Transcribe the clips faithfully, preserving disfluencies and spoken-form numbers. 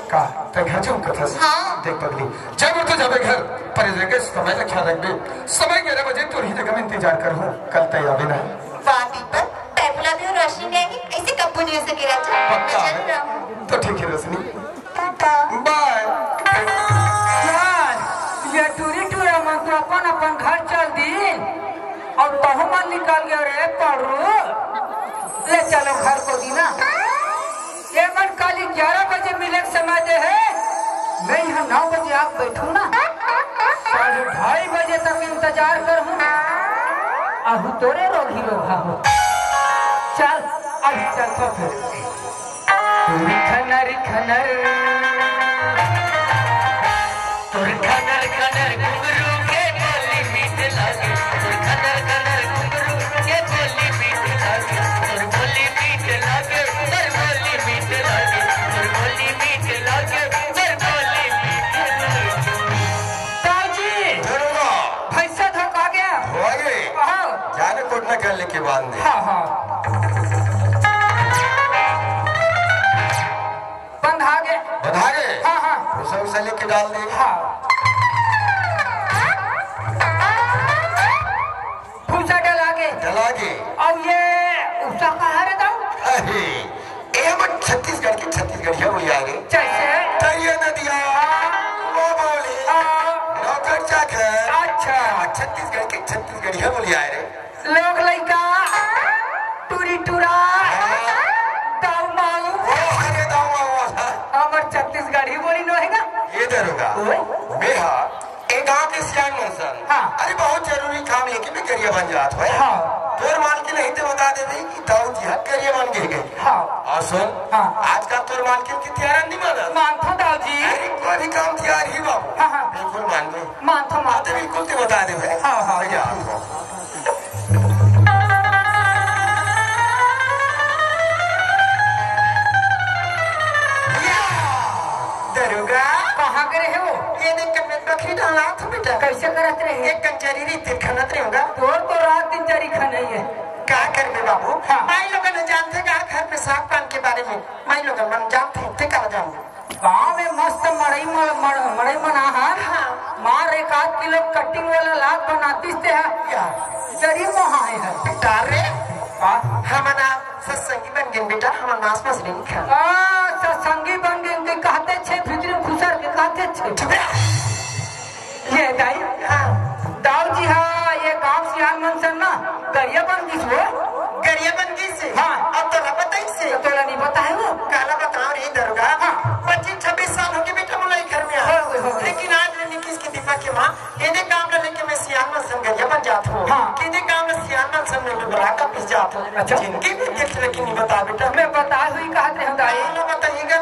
का तैं घर जाहूं कथस? हाँ। देख पगली, जब तो जाबे घर, पर एदे के समय ला ख्याल रखबे। समय ग्यारह बजे तोर ही जगह में इंतजार करहूं, कल तैं आबे ना। वाह दीपक, तैं बुलाबे अउ रोशनी नइ आही, अइसे कभू नइ हो सके राजा। पक्का मैं चल है। रहा हूँ। तो ठीक है रोशनी। टाटा। बाय। यार, ये टूरी टूरा मन तो अपन अपन घर चल दिन अउ तहूं मन निकल गे रे पड़रू। ले चलो घर कोती ना। ये मन काली ग्यारह बजे मिले के समय दे हे, मैं इहां नौ बजे आके बैठहूं ना, साढ़े ढाई बजे तक इंतजार करहूं, अहू तोरे रोगी रोगा हो। चल, अभी चलथों फिर। खनर खनर। तोर खनर खनर घुंघरू के बोली मीठ लागे, तोर खनर खनर घुंघरू के बोली मीठ लागे, तोर बोली मीठ लागे, तोर बोली मीठ लागे, तोर बोली मीठ लागे, तोर बोली मीठ लागे। ताऊ जी, भैंसा धोखा गया। हो गए। कहाँ? जाने कोटना कर लेके बांध दे। हाँ, हाँ। बंधा गे। बंधा गे? हाँ, हाँ। भूसा उसा लेके डाल दे। हाँ। भूसा डला गे। डला गे। अउ ये उसा कहाँ रे दाऊ? अरे, ए हमर छत्तीसगढ़ के छत्तीसगढ़िया बोली आए रे। जैसे? तरिया नदिया, हाँ। वो बोली, हाँ। नौकर चाकर। अच्छा। छत्तीसगढ़ के छत्तीसगढ़िया बोली आए रे। लोग लइका, टूरी टूरा, दाऊ माऊ। ओ, अरे दाऊ माऊ वाला। हमर छत्तीसगढ़ी बोली नोहे गा। ए दरोगा, ओए। मैं हा, ए गांव के सियान मनसन। हाँ। अरे बहुत जरूरी काम लेके मैं करिया बन जात हों। हाँ। तोर मालकिन नहीं तो बता देबे कि दाऊ जी हा करिया बन गे हे। हाँ। अउ सुन, हाँ। आजकल तोर मालकिन के तियारा नहीं मानत। मानथों दाऊ जी। अरे कोई भी काम तियार ही बाबू। हाँ, हाँ। बिल्कुल मान दो। मानथों, हाँ, मानथों। तो बिल्कुल ते बता देबे। हाँ, हाँ। भैया, आ तो। या, दरोगा। कहाँ करे हे वो? ए देख, कन्ने बखरी डालत हों बेटा। कइसे करत रहे? एक कन जरी री तिर खनत रहे होगा। तोर तो रात दिन जरी खनई हे। का करबे बाबू? हाँ। माई लोगन जानथे का घर में सांप पान के बारे में? माई लोगन मन जानथे, ते का जानबे? गांव में मस्त मड़ई म-, मड़-, मड़ई मना हन। हाँ। मार एक आध किलो कटिंग वाला लात बनातिस ते हा। या। जरी मोहाय हे। डार रे। का? हमन आ सत्संगी बन गेन बेटा, हमन मांस मछली नहीं खान। आ, सत्संगी बन गेन ते कहते छे, भीतरी खुसर के कहते छे। चुप रह। ये दाई, हाँ। दाऊ जी हा, ये गांव सियान मन सन ना, गरिया बन गिस वो। गरिया बन गिस हे? हाँ। अब तोला बताइस हे? तो तोला नहीं बताए वो? काला बताओं रे दरोगा। हाँ। पच्चीस छब्बीस साल हो गे बेटा मोला ए घर में आए। हो गे, हो गे। लेकिन आज ले निकिस के दीपक के माँ, एदे काम ला लेके मैं सियान मन सन गरिया बन जात हों। हाँ। एदे काम ला सियान मन सन मैं बड़ा कपिस जात हों। अच्छा। जिंदगी में देख लेकिन नहीं बता बेटा। मैं बताए हुई कहत रहे हूँ दाई। काला बताइएगा?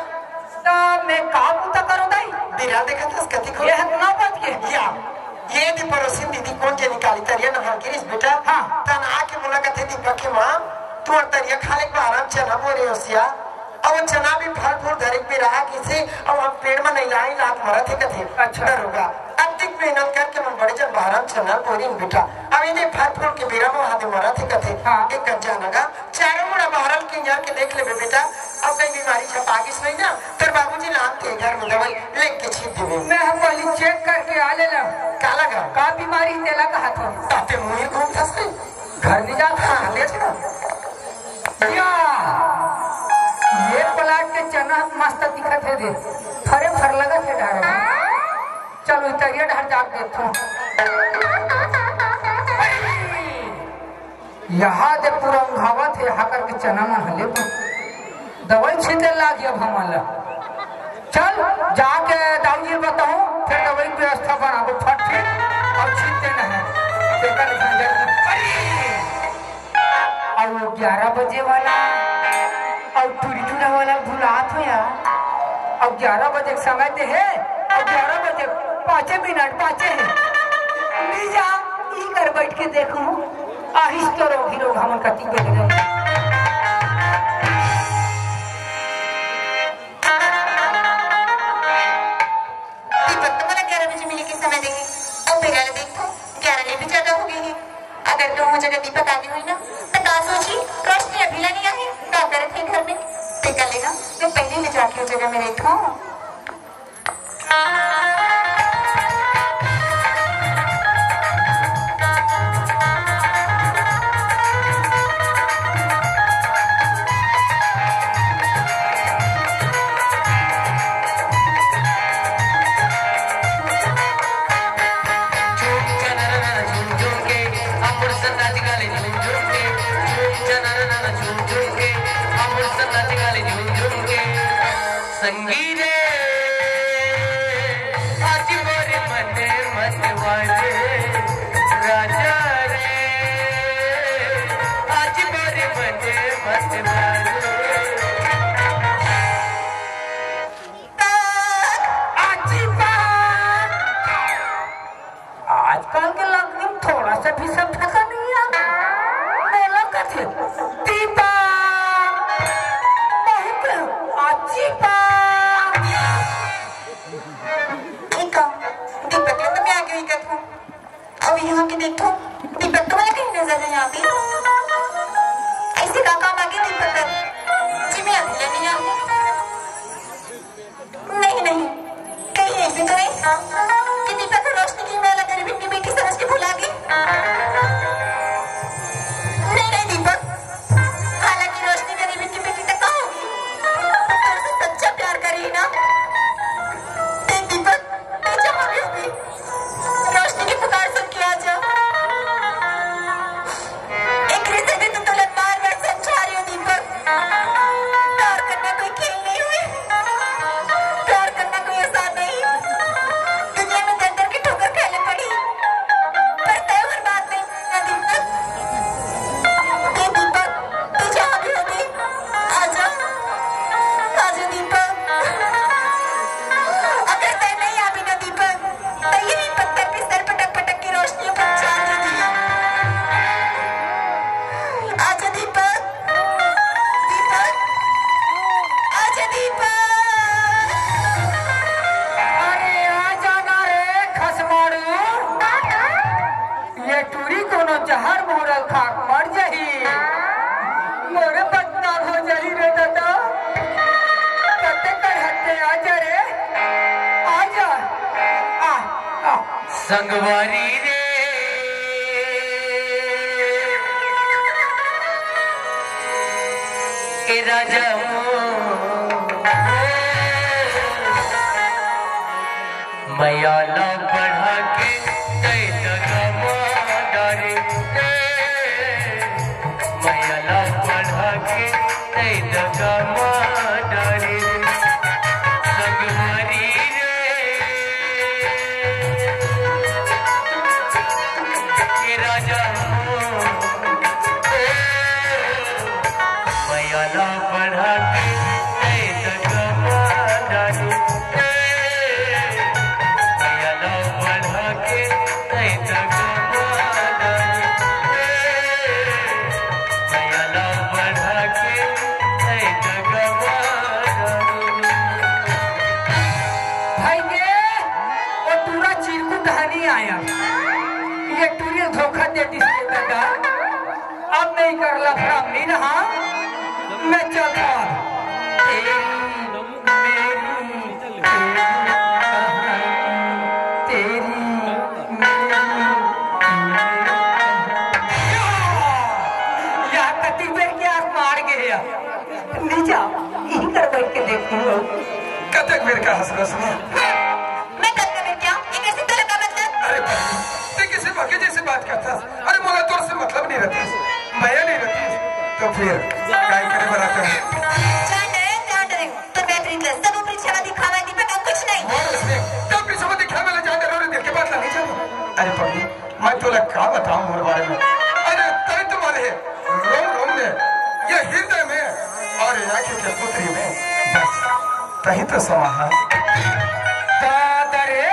त मैं का बूता करों दाई? बिरा देखत हस कति को? ये हतना बात के? या, ये दे पड़ोसिन दीदी कोन जनी काली तरिया नहान गिरिस बेटा? हाँ। तन आके मोला कथे दीपक के माँ, तुंहर तरिया खाले के बहाना म चना बोय रेहेंव सिया। अउ वो चना भी फल फूल धरे के बेरा आ गिस हे, अउ हम पेड़ म नइ लाए लात मरत हे कथे। अच्छा। दरोगा, अतिक मेहनत करके मन बड़े जन बहाना म चना बोय रेहेन बेटा। अब एदे फल फूल के बेरा म वहाँ दे मरत हे कथे। हाँ। एक कन जाना गा, चारों मुड़ा बहरल किंजर के देख लेबे बेटा, अउ कहीं बीमारी छपा गिस नहीं ना, तोर बाबूजी लानथे घर में दवाई लेके छींट देबे। मैं हम पहली चेक करके आ लेना। काला गा? का बीमारी तेला कहत हों? ताते मुंह घूमथस रे। घर नहीं जात? हाँ, ले जा। या, ये प्लाट के चना मस्त दिखत हे रे, फरे फर लगत हे डारो। चलो, तरिया डहर जाके देखो। यहाँ दे पूरा उंघावत हे, हाकर के चना मन हले दवाई छींटे लाग अब हमन ला। चल, जाके दाऊ जी बताओ, फिर दवाई के व्यवस्था बनाबो, फट फिट, अउ छींट देना हे। देखा नहीं समझा। अरे! अउ वो ग्यारह बजे वाला, अउ टूरी टूरा वाला भुलात हों यार। अउ ग्यारह बजे के समय दे हे, अउ ग्यारह बजे पाँचे मिनट पाँचे हे। नहीं जा, ई कर बैठ के देखूं। आहिस तो रोगी रोग हमन कति बेर गए। दीपक तो मोला ग्यारह बजे मिले के समय दे हे। अब बेरा ले देखो, ग्यारह ले भी ज्यादा हो गई हे। अगर कहूँ वो जगह दीपक आगे होही ना, तो का सोचही, रोशनी अभी ले नहीं आई, का करत हे घर में? देखा लेना, मैं पहले ले जाके वो जगह में रखा हूँ। संगी रे, आज मोर मन मत मारे, राजा रे, आज मोर मन मत मारे। आजी बा। आजकल के लड़की में थोड़ा सा भी सभ्यता नहीं है। बोला कथे, दीपा, बहुत आजी बा। ठीक है, दीपक, ये तो मैं आगे ही कहती हूँ। अब यहाँ के देखो, दीपक तुम्हारे कहीं नजर नहीं आती। ऐसे का काम आगे दीपक कर? जी, मैं अभी नहीं आती। नहीं, नहीं, कहीं ऐसे तो नहीं कि दीपक ने रोशनी की मैं अलग गरीबी की बेटी समझ के भुला गई? नहीं, नहीं, दीपक, हालांकि रोशनी गरीबी की बेटी तो कहूँ, पर तुमसे सच्चा प्यार करी ना। देख दीपक, तू जहाँ भी होगी, रोशनी की पुकार सुन के आ जा। एक रिश्ते में तो तुलत बार बार समझा रही हूँ दीपक, प्यार करना कोई खेल नहीं हुई, प्यार करना कोई आसान नहीं। दुनिया में दर दर की ठोकर खाने पड़ी, पर तय हर बात में ना दीपक। ये दीपक, तू जहाँ भी होगी, आजा, आजा दीपक। अगर तय नहीं आवी ना दीपक, तो यही पत्थर पे सर पटक पटक के रोशनी पर चांद होगी। आजा दीपक, दीपक, आजा दीपक। अरे आजा ना रे खसमाड़ू। ये टूरी कोनो जहर मोरल खाक मर जाही। मोरे बदनाम हो जाही रे दादा। कते कर हत्ते आजा रे। आजा। आ, आ। संगवारी रे। ए राजा मया ला बढ़ा के तै दगा मा डारे रे। मया ला बढ़ा के तै दगा मा डारे रे। संगवारी रे, ए राजा हो, ए मया ला बढ़ा के तै दगा मा डारे रे। मया ला बढ़ा के तै दगा मा डारे रे। मया ला बढ़ा के तै दगा मा डारे रे। भाई गे, ओ टूरा चिरकुट ह नी आय। ये टूरी धोखा दे दिस रे दादा। अब नहीं कर लफड़ा, नहीं रहा, मैं चलता। तेरी मेरी तेरी कहानी, तेरी मेरी तेरी कहानी। या कति बेर के आस मार गे या। नी जा, इही कर बैठ के देखूं। कतेक बेर का हंस रस में। मैं कब कबीर क्या? ये कैसे तोला का मतलब? अरे बाप रे, ते किसी बाकी जैसे बात करता? अरे मोला तोर से मतलब नहीं रहता, मया नहीं रहता, तो फिर काय करे बर आता है? जान डरे, जान डरे, तो मैं प्रीत सब ऊपरी छवा दिखावा दीपक और कुछ नहीं। और उसने तब भी सब दिखावे ला जान डरे और दिल के बात ला नहीं जाने। अरे पगली, मैं तोला का बताऊं मोर बारे में? अरे तय तुम्हारे रोम रोम में, ये हृदय में और ये आंखें के पुतरी में, बस तही तो समा है। दादा रे,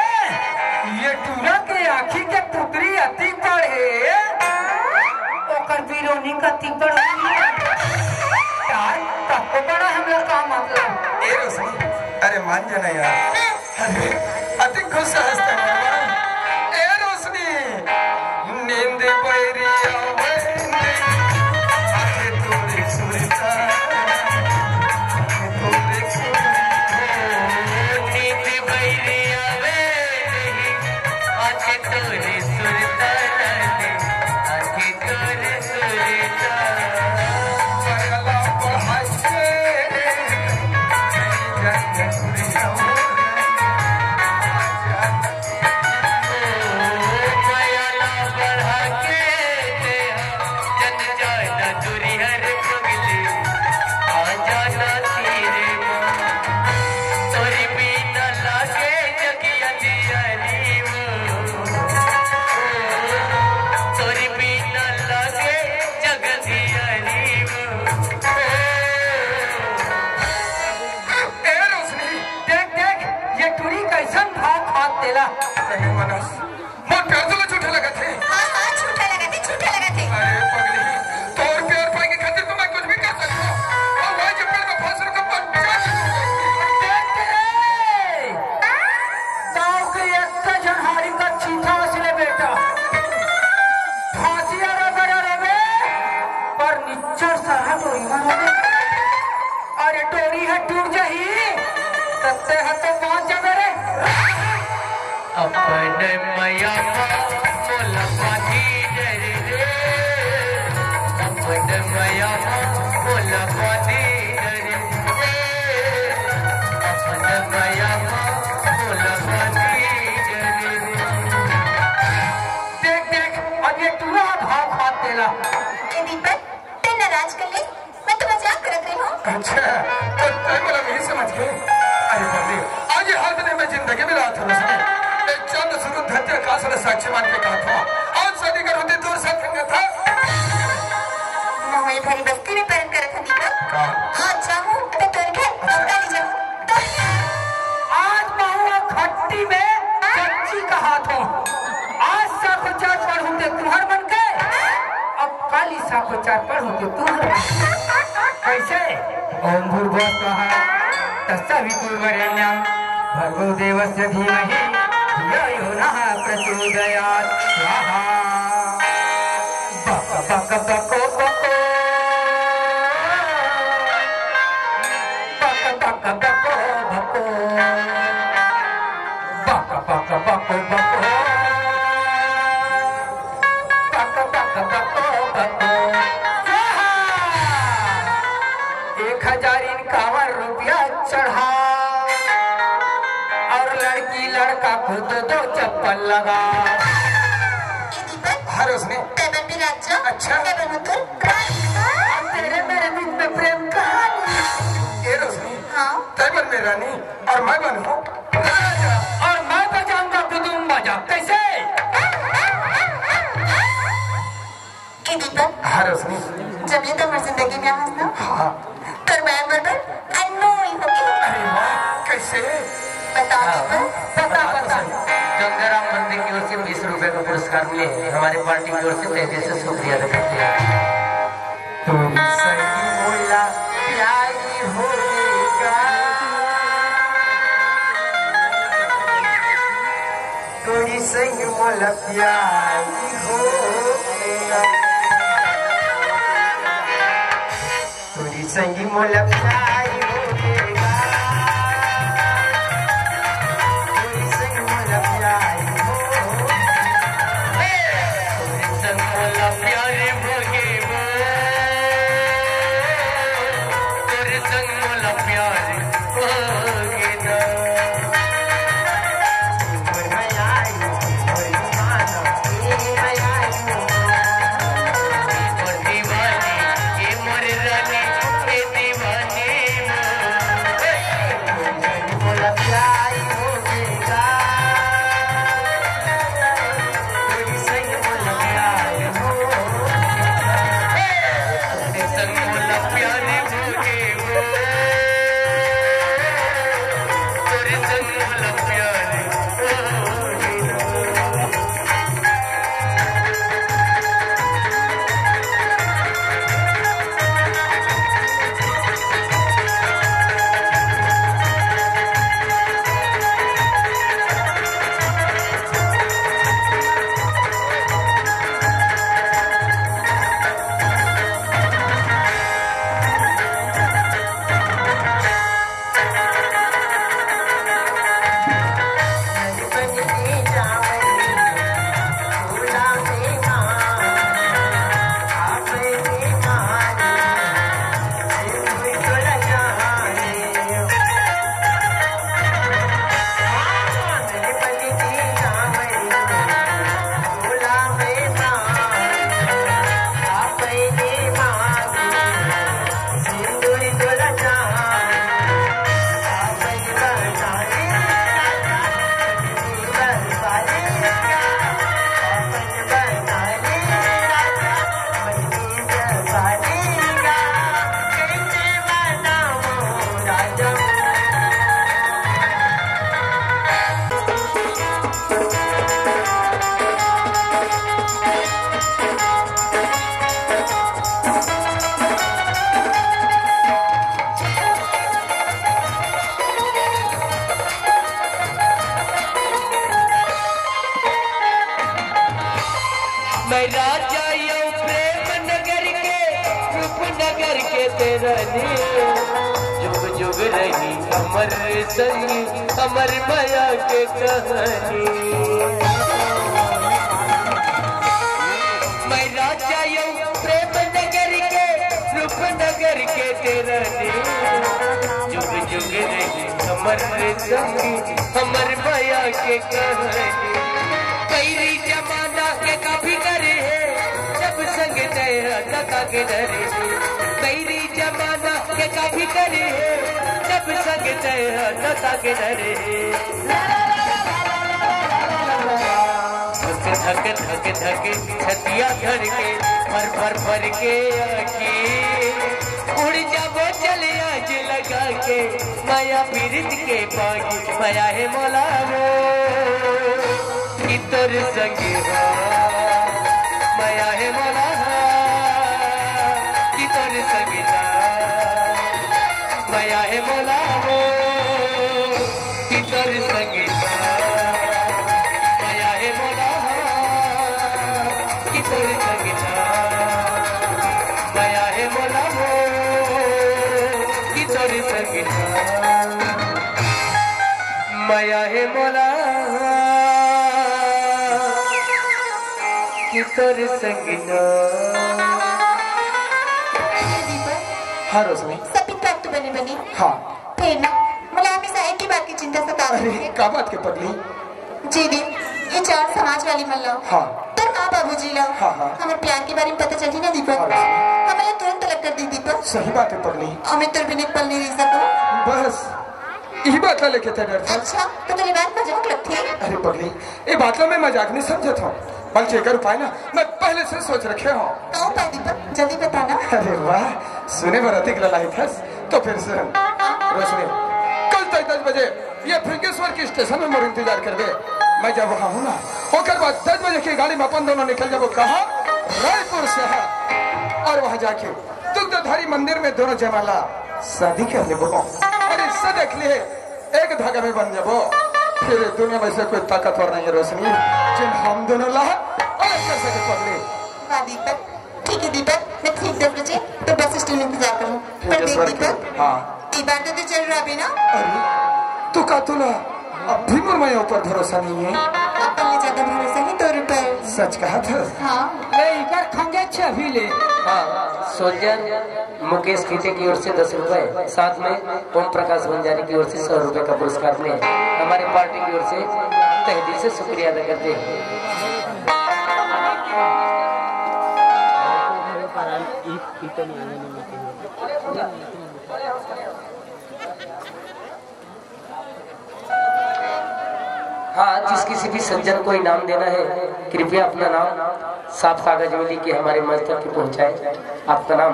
ये टूरा के आँखी के पुतरी अति बड़े, ओकर बिरोनी कति बड़ होही। यार, तको बड़ा हमला का मतलब? ए रोशनी, अरे मान जाना यार। अरे, अति खुश हंसते भगवान। ए रोशनी, नींद बैरी आवे नी, आंखें तोरी सुरता, आंखें तोरी सुरता। नींद बैरी ए रोशनी, देख, देख, ये टुरी कइसन भाव खात तेला। अरे मनस, मोर प्यार तो झूठा लगत हे। हाँ, हाँ, झूठा लगत हे, झूठा लगत हे। अरे पगली, तोर प्यार पाए के खातिर तो मैं कुछ भी कर सकता हूँ। और वही जो पेड़ में फंस रखा, पर प्यार से दूर कर। देख रे, गाँव के एक झन हारी का चीथा असले बेटा। फांसी अरे बड़ा रहे, पर निच्चर सारा डोरी मन होगे। अरे डोरी ह टूट जाही, त तेंह तो बांच जाबे रे। अपन मया मा मोला बांधी डरे रे, अपन मया मा मोला बांधी डरे रे, अपन मया मा मोला बांधी डरे रे। देख, देख, अब ये टूरा भाव खात तेला। ए दीपक, तैं नाराज कर ले, मैं तो मजाक करत रहे हूँ। अच्छा, त तैं मोला नहीं समझ गे। अरे बाप रे, आज ये हाल में मैं जिंदगी में लात हूँ। एक चंद सुरुज धरती आकाश वाला साक्षी मान के कहा था, आज शादी कर होती तोर साथ खंगा था। मैं भरी बस्ती में परन करत हूँ दीपक। का? हाँ, जाऊँ तो तोर घर, अच्छा। और काली जाऊँ तो आज महुआ खट्टी में कच्ची कहा था। आज साखोचार पढ़ होते तुहर मन के, अब काली साखोचार पढ़ होते तुहर मन के। कैसे? ओम भूर्भुवः स्वः तत्सवितुर्वरेण्यं भर्गो देवस्य धीमहि धियो यो नः प्रचोदयात्। स्वाहा। बक बक बको बको। बक बक बको बको। बक बक बको बको। बक बक बको बको। स्वाहा। एक हजार इनकावन रुपया चढ़ा और लड़की लड़का को दो दो चप्पल लगा। ए दीपक, हाँ रोशनी। तैं बन भी राजा, अच्छा। तैं बन तो रानी। अब तेरे मेरे बीच में प्रेम कहानी। ए रोशनी, हाँ। तैं बन में रानी और मैं बनूं राजा। और मैं बजाऊंगा गुदुम बाजा। कैसे? के दीपक, हाँ रोशनी। जब ले तो हमर जिंदगी में आहस ना, हाँ। तोर बयान बरोबर अन्नोई हो गे। अरे वाह, कैसे? बताओ हाँ। दीपक। बता, बता। गंगाराम मंदिर की ओर से बीस रुपए का पुरस्कार मिले हैं। हमारे पार्टी की ओर से तहे दिल से शुक्रिया अदा करते हैं। तोरी संगी मोला प्यारी होगे गा। तोरी संग मोला प्यारी होगे गा। तोरी संग मोला प्यारी होगे गा। तोरी संग मोला प्यारी होगे गा। तोरी संग मोला प्यारी होगे गा। तोरे संग मोला प्यार होगे ना। राजा यौ प्रेम नगर के, रूप नगर के तेरा नी। जुग जुग रही अमर संगी, अमर माया के कहानी। मैं राजा यौ प्रेम नगर के, रूप नगर के तेरा नी। जुग जुग रही अमर संगी, अमर माया के कहानी। बैरी जमाना के काफी करे है, जब संग तय है, न ताके डरे। बैरी जमाना के काफी करे है, जब संग तय है, न ताके डरे। धक धक धक धक छतिया धड़के, फर फर फर के आँखी। उड़ जाबो चले आज लगा के, माया पीरित के पागी। माया हे मोला वो कि तोर संगी हो, माया हे मोला कि तोर संगी ना। माया हे मोला वो कि तोर संगी ना। माया हे मोला कि तोर संगी ना। माया हे मोला वो कि तोर संगी ना। माया हे मोला कि तोर संगी ना। दीपक, हाँ रोशनी। सब ठीक ठाक तो बने बने? हाँ। फेर ना, मोला हमेशा एक ही बात की चिंता सतावत अरे, रहिथे। का बात के पगली? जी दी, ये चार समाज वाली मन ला। हाँ। तोर माँ बाबूजी ला। हाँ, हाँ। हमर प्यार के बारे में पता चलही ना दीपक। हाँ, रोशनी। हमन ला तुरंत तलाक कर दी दीपक। सही बात है पगली। अउ मैं तोर बिना एक पल नहीं रह सकूँ। बस, यही बात ला लेके तैं डरथस। अच्छा, तो तोला ये बात मजाक लगथे? अरे पगली, ये बात ला मैं मजाक नहीं समझत हूँ, बल्कि एकर उपाय ना मैं पहले से सोच रखे हूँ। का उपाय दीपक, जल्दी बताना। अरे वाह, सुने बर अतिक ललाहित हस। तो फिर से रोशनी, कल तय दस बजे ये फिंकेश्वर के स्टेशन में मोर इंतजार करबे। मैं जब वहाँ हूँ ना, ओकर बाद दस बजे की गाड़ी में अपन दोनों निकल जाबो। कहाँ? रायपुर शहर। और वहाँ जाके दुग्धधारी मंदिर में दोनों जमा ला शादी कर लेबो। अरे से देख लिए, एक धागा में बंध जाबो। फिर दुनिया में से कोई ताकतवर नहीं है रोशनी, जिन हम दोनों ला अलग कर सके पगली। वाह दीपक, ठीक है दीपक, मैं ठीक दस बजे तो बस स्टैंड में इंतजार करूँ। ठीक पर है देख स्वर दीपक, हाँ। एक बार तो तू चल रहा भी ना। अरे, तू का तोला अब भी मोर माया ऊपर भरोसा नहीं है? अपन ले ज्यादा भरोसा है तोर ऊपर। सच कहा था। हाँ। ले इकर खंगे छे अभी ले। हाँ, सोल्जर मुकेश खीते की ओर से दस रुपए, साथ में ओम प्रकाश बंजारी की ओर से सौ रुपए का पुरस्कार ने हमारे पार्टी की ओर से तहे दिल से शुक्रिया अदा करते हैं। हाँ, जिस किसी भी सज्जन को इनाम देना है, कृपया अपना नाम साफ कागज में लिख के हमारे मंच तक पहुँचाएं। आपका नाम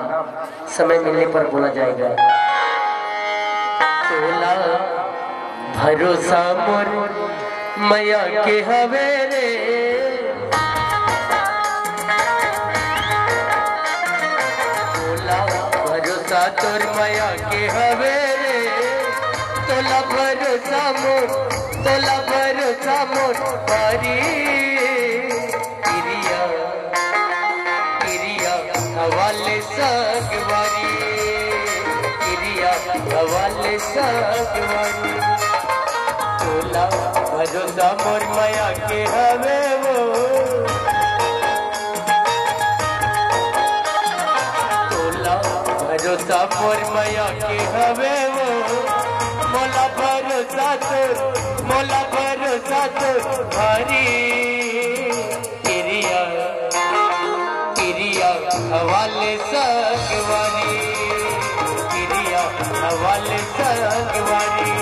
समय मिलने पर बोला जाएगा। तोला भरोसा मोर मया के हवे रे, तोला भरोसा तोर मया के हवे रे, तोला भरोसा मोर, तोला भरोसा मोर भारी। किरिया, किरिया हवाले संगवारी, किरिया हवाले संगवारी। तोला भरोसा मोर मया के हवे वो, तोला भरोसा मोर मया के हवे वो, मोला भरोसा तोर, मोला भरोसा तोर भारी। किरिया, किरिया हवाले संगवारी, किरिया हवाले संगवारी,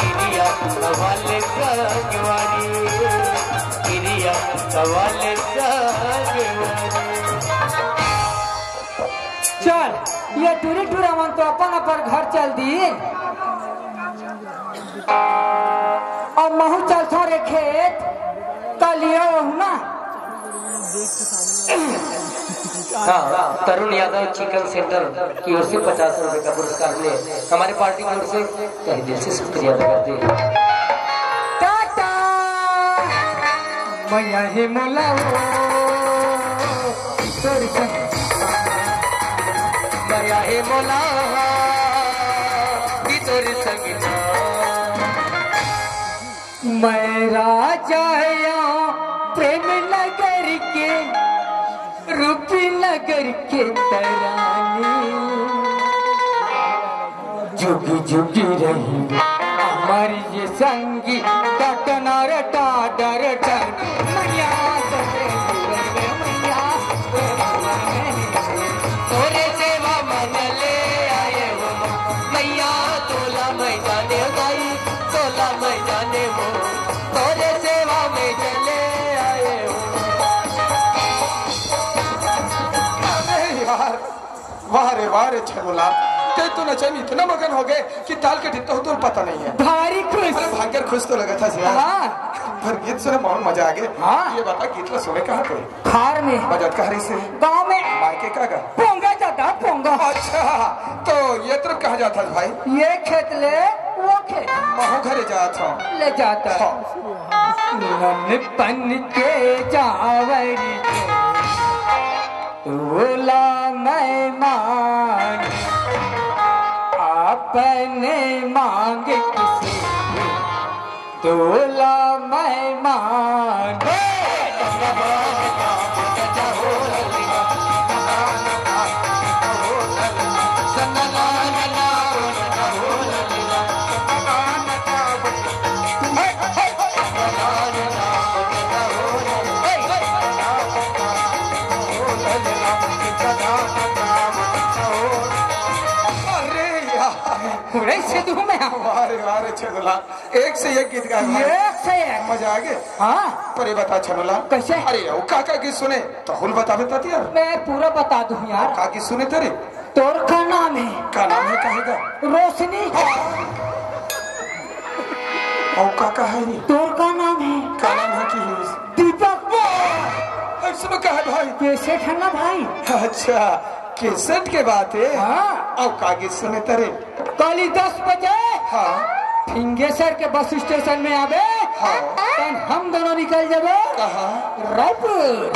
किरिया हवाले संगवारी, किरिया हवाले संगवारी। चल, ये टूरी टूरा मन तो अपन अपन घर चल दी। अब महू चलथों रे खेत, कल ये रहू ना। हाँ, तरुण यादव चिकन सेंटर की ओर से पचास रुपए का पुरस्कार ने हमारे पार्टी की ओर से तहे दिल से शुक्रिया अदा करते हैं। टाटा। मया हे मोला ओ। तोर संग मया हे मोला, कि तोर संग मैं राजा या प्रेम नगर के, रूपनगर के तरानी। जुगी जुगी रही हमारी ये संगी, टटनर टाडर टन। मैया तोरे जीवन में मैया, तोरे सेवा मन ले आए हो। मैया तोला मैं जाने दाई, तोला मैं जाने हो। तोरे सेवा में चले आए हो। अरे यार, वाह रे वाह रे छनुलाल, ते तो नचई में इतना मगन हो गए कि ताल के ढित्तो तोर पता नहीं है। भारी खुश। अरे भाग्य खुश तो लगत हस यार। हाँ। पर गीत सुने बहुत मजा आ गए। हाँ। ये बता गीत ला सुने कहाँ थे? थार में। बजत कहाँ रही से? गाँव में। मायके का गा? पोंगा जाता पोंगा। अच्छा, तो ये तरफ कहाँ जाता है भाई? ये खेत ले वो खेत। महू घरे जात हूँ। ले जाता। हाँ। नन पन के जावरी के तोला मैं मांग, अपने मांग किसी तोला मैं मांग। अरे यार, अरे से तू मैं वाह रे वाह रे छेदला, एक से एक गीत गाए भाई। एक से एक। मजा आ गए। हाँ। पर ये बता छेदला, कैसे? अरे वो का का गीत सुने तो हुल बतावे तती यार। मैं पूरा बता दूं यार। का गीत सुने तेरे? तोर का नाम है? का नाम है कहेगा? रोशनी। और का का है रे? तोर का नाम है? का नाम है कि है? दीपक। वाह! ऐसे में का है भाई? कैसे ठंडा भाई? अच्छा, कैसेट के बात है। हाँ। अब का गीत सुने तेरे? कल ही दस बजे हाँ। फिंगेसर के बस स्टेशन में आबे। हाँ। तन हम दोनों निकल जाबे। कहाँ? रायपुर।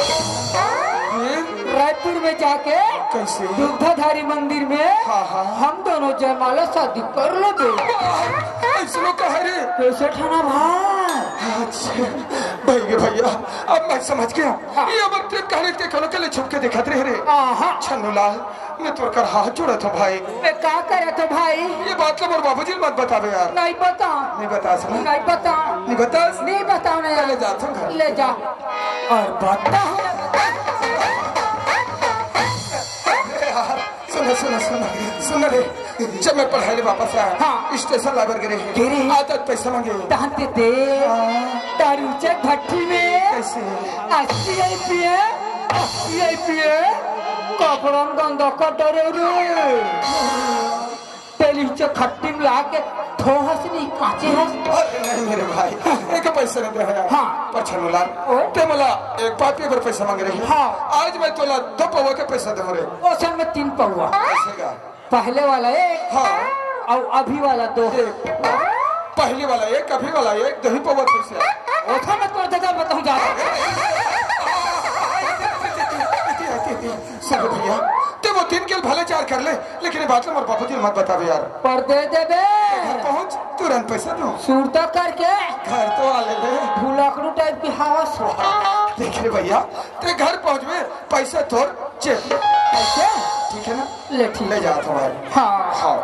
फिर? रायपुर में जाके कैसे? दुग्धाधारी मंदिर में हाँ, हाँ। हम दोनों जयमाला शादी कर लेबे। ऐसनो कहे रे? कैसे ठना भाई? अच्छा, भैया, भैया, अब मैं समझ गया। हाँ। ये अब ट्रिप कहने के कोनो के लिए छुप के दिखत रहे रे। आहा। छन्नूलाल, मैं तोर कर हाथ जोड़त हूँ भाई। मैं का करत हूँ भाई? ये बात ला मोर बाबूजी मत बतावे यार। नहीं बता। नहीं बता सुना। नहीं बता। नहीं बता। नहीं बता ना यार। ले जा तुम घर। ले जा। और बता। अरे यार, सुनो, सुनो, सुनो, सुनो रे। जब मैं पढ़ाई ले वापस आया, हाँ। स्टेशन लाइबर गिरे हैं। गिरे हैं। आदत पैसा मांगे। तहन ते दे। हाँ। दारू चक भट्टी में। कैसे? अस्सी आई पिए, अस्सी आई पिए। कपड़न गंदा कर डरे रे। तेली चक खट्टी में ला के ठोहस नहीं काचे हस। अरे नहीं मेरे भाई, एक पैसा नहीं दे यार। हाँ। पर छनुलाल, ओए। ते मला एक पापी अगर पैसा मांग रही है। हाँ। आज मैं तोला दो पौवा के पैसा दे रे। ओसन में तीन पौवा। कैसे का? पहले वाला एक हाँ। और अभी वाला दो। एक। पहले वाला एक, अभी वाला एक, दही पौवा कैसे? ओथा मत कर देता, बताऊं जा। सुन भैया, ते वो तीन के भले चार कर ले, लेकिन ये बात ला मोर बाबूजी मत बतावे यार। पर दे देबे। घर पहुंच, तुरंत पैसा दो। सुरता करके। घर तो आ ले ले। भुलकड़ू टाइप की हवा सो। देख रे भैया, ते घर पहुंचबे, पैसा तोर चेक। कैसे? ठीक है ना? ले ठीक। ले जात हूँ भाई। हाँ। हाँ।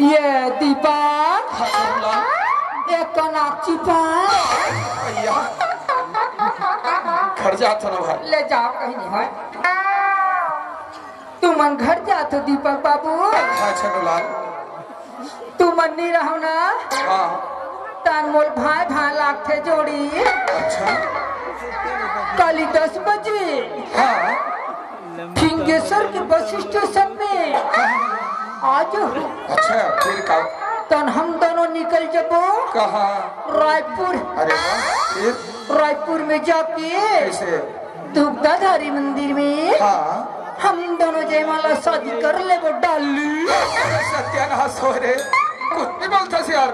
ये दीपक। हाँ, बोला। एक कनाक चिपा। भैया। घर जात हूँ ना भाई। ले जाओ कहीं नहीं है। तुमन घर जात हो दीपक बाबू। हाँ, छन्नूलाल। तुमन नहीं रहो ना। हाँ। तान मोल भाई भाई लागथे जोड़ी। अच्छा। काली दस बजे। हाँ। फिंगेसर के बस स्टेशन में आज। अच्छा, फिर का? तन हम दोनों निकल जबो। कहाँ? रायपुर। अरे वाह, फिर? रायपुर में जाके कैसे? दुग्धाधारी मंदिर में हाँ। हम दोनों जयमाला शादी कर लेबो डाली। अरे सत्यानाश हो रे, कुछ नहीं बोलता से यार।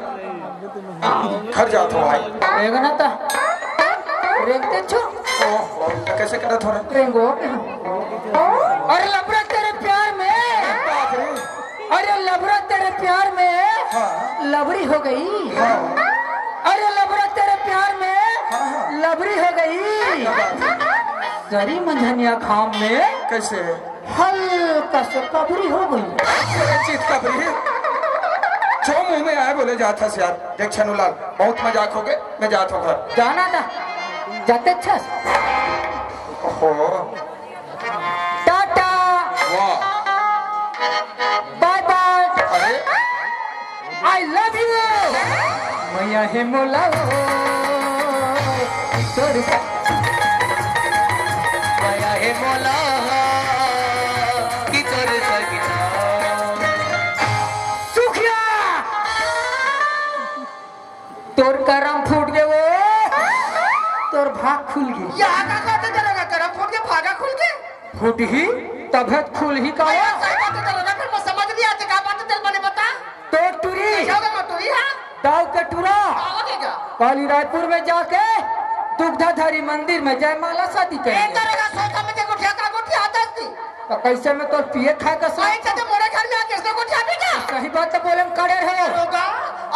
घर जात हो भाई। रेंगना था। रेंगते छो। ओहो, कैसे करत हो रे? रेंगो। अरे लबरा तेरे प्यार में, अरे लबरा तेरे प्यार में लबरी हो गई। अरे लबरा तेरे प्यार में लबरी हो गई। सरी मंझनिया घाम में कैसे? हल्का से कबरी हो गई। चित कबरी। जो मुंह में आए बोले जात हस यार। देख छनुलाल, बहुत मजाक हो गए, मैं जात हूँ घर। जाना था, जाते अच्छा। ओहो। टाटा। वाह। बाय बाय। अरे। I love you। मैया हे मोला हो, तोर सा-, मैया हे मोला हो, कि तोर सजना। सुखिया। तोर करम फूट गे वो, तोर भाग खुल गे। यहाँ का कहते तेरा का करम फूट के भागा खुल के? फूट ही, तभे खुल ही का। अरे, सही बात है तेरा, फिर मैं समझ नहीं आते, क्या बात है तेरे बने बता। तोर टूरी। क्या होगा मैं टूरी, हाँ? दाऊ के टूरा। क्या हो गया? काली रायपुर में जाके दुग्धाधारी मंदिर में जयमाला शादी ए, करेंगे। तेरा का सोचा मुझे गुठिया का गुठिया आता थी। तो कैसे में तो पिए खाए का साथ? भाई, चाचा, मोरे घर में आके इसने को चाबी का? सही बात तो बोले, कड़े रहो। होगा,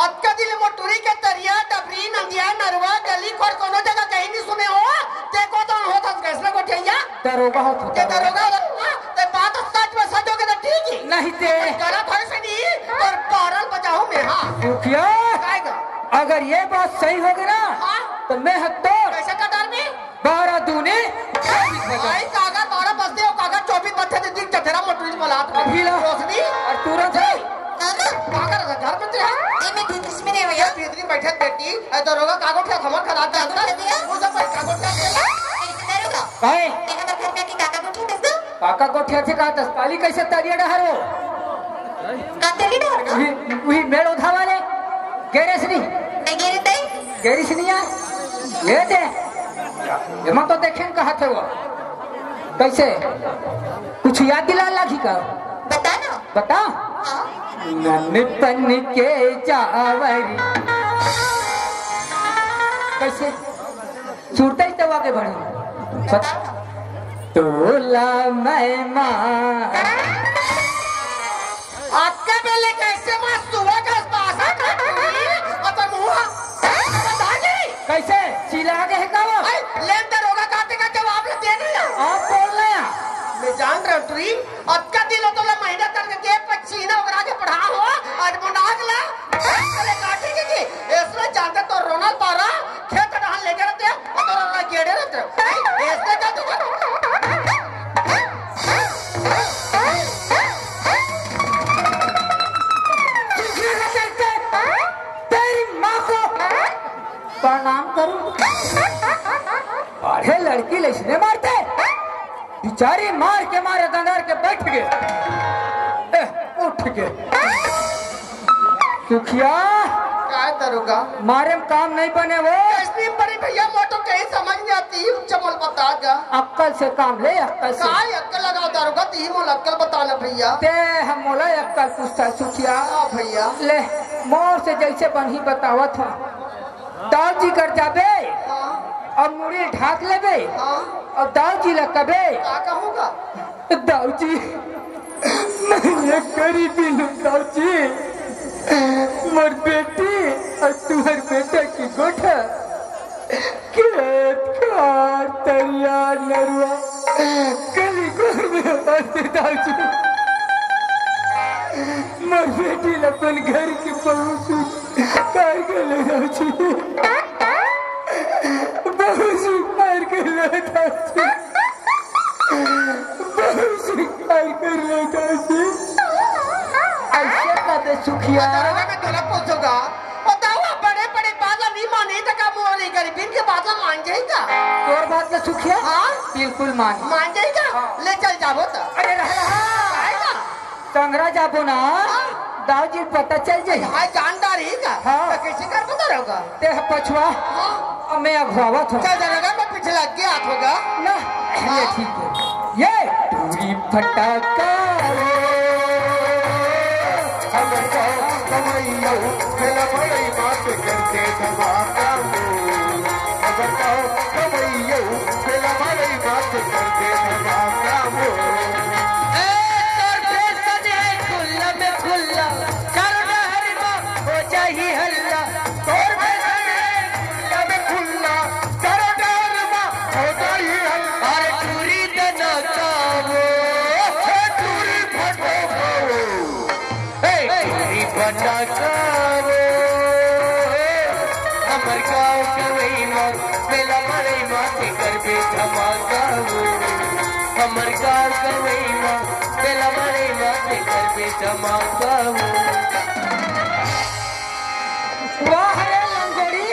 अतका दिन मोटुरी के तरिया, डबरी, नंदिया, नरवा, गली खोर कोनो जगह कहीं नहीं सुने हो। ते को तो होत हस, कैसे को ठैया? दरोगा होत के होता। दरोगा होत, हाँ, ते बात तो सच में सच हो गया तो ठीक ही। नहीं ते। गलत है से नहीं, पर बारह बजाओ में, हाँ। रुकिया। काहेगा? अगर ये बात सही होगी ना, हाँ। तो मैं हत्तोर कैसे कटार में? बारह दूनी चौबीस बजे। भाई, कागज बारह बजते हो, कागज चौबीस बजते थे, दिन चथेरा मोटरी में लात में। अभी ला। रोशनी। और तुरंत ही। कागज घर में तेरा। ए, मैं भीतर में नहीं भैया। भीतरी बैठे बेटी, ए, दरोगा कागज क्या खबर खराब कागज करता है? क्या दिया? वो सब भाई कागज क्या दिया? कैसे दरोगा? काहे? ए, हमारे घर में आके काका को ठीक है? काका को ठीक से कहा, दस पाली कैसे तरिया डहर हो? का तरिया डहर का? वही, वही मेड़ उठा वाले। गैरेस नहीं। नहीं गिरते। गैरेस नहीं है। ये दे। ये मत तो देखे न कहा थे वो। कैसे? कुछ याद दिला लागी का? बता ना। बता। हाँ। नन पन के चावरी। कैसे? सुरता ही तो आगे बढ़े। बता। तोला मैं माँ। अतका बेले कैसे माँ सुआ का पासा काटूंगी? अपन मुँह बता दे। कैसे? चिल्ला के है का वो? अरे, लेन दरोगा काटे का जवाब ले दे नहीं ना। आप बोल रहे हैं। मैं जान रहा हूँ, ट्री। अतका दिन हो तो ला महीना तक के पच्चीना ओकरा के पढ़ा हो, आज मुनाक ला। चले काटे के की? इसमें जानते तो रोनल पारा, खेत धान लेके रहते हैं, और तो रोनल गेड़े रहते हैं। नहीं, इसमें क्या तुझे? तेरी माँ को प्रणाम करूं। अरे लड़की ले इसने मारते, बिचारी मार के मारे दंगार के बैठ गए। ए, उठ के। सुखिया। का दरोगा? मारे में काम नहीं बने वो। कैसे नहीं बने भैया, मोटो कहीं समझ नहीं आती, चमल बता जा। अक्कल से काम ले, अक्कल से। का अक्कल लगाओ दरोगा, ती मोला अक्कल बताना भैया। ते हम मोला अक्कल पूछता सुखिया। हाँ भैया। ले, मोर से जैसे बनही बतावत हूँ। दाऊ जी कर जाबे, हाँ। अब मुड़ी ढाक लेबे, हाँ। अब दाऊ जी ला कबे, का कहूँगा? दाऊ जी, मैं एक गरीबी हूँ दाऊ जी, मोर बेटी और तुम्हार बेटा की गोठा, खेत खार, तरिया, नरुआ, गली घर में हमारे दाऊ जी, मोर बेटी ला अपन घर के बहू से कार के ले जाओ जी। बहुत स्वीकार कर लेता जी। बहुत स्वीकार कर लेता जी। ऐसे कबे सुखिया। दरोगा, मैं तोला पूछूंगा, बताओ, आप बड़े बड़े बात ला नहीं माने तो का मोरी गरीबीन के बात ला मान जाएगा? तोर बात ला सुखिया? हाँ। बिल्कुल मान। मान जाएगा? हाँ। ले चल जाबो तो। अरे रहा, रहा। आएगा। संघरा जाबो ना, हाँ। दाऊ जी पता चल जाई। हाँ, जानदार ही का। हाँ। तो कैसे कर पता रहोगा? ते ह पछवा, हाँ। अब मैं अगुवावत हूँ। चल जाएगा, मैं पीछे लग के हाथ होगा। ना, ये हाँ। ठीक है। ये टूरी फटाका रे, हम तो कमाई लो, मेरा बड़ी बात करके धमाका रे। ए, तोर फैशन है खुल्ला में खुल्ला, चारों डहर मा हो जाही हल्ला। तोर फैशन है खुल्ला में खुल्ला, चारों डहर मा हो जाही हल्ला। अरे टूरी दना का वो, हे टूरी फटो का वो। ए, टूरी फटाका वो, हमर गाँव गवई मा, मेला मड़ई मा ते करबे धमाका वो। हमर गाँव गवई मा, मेला मड़ई मा ते करबे धमाका वो। वाह रे लंगोड़ी,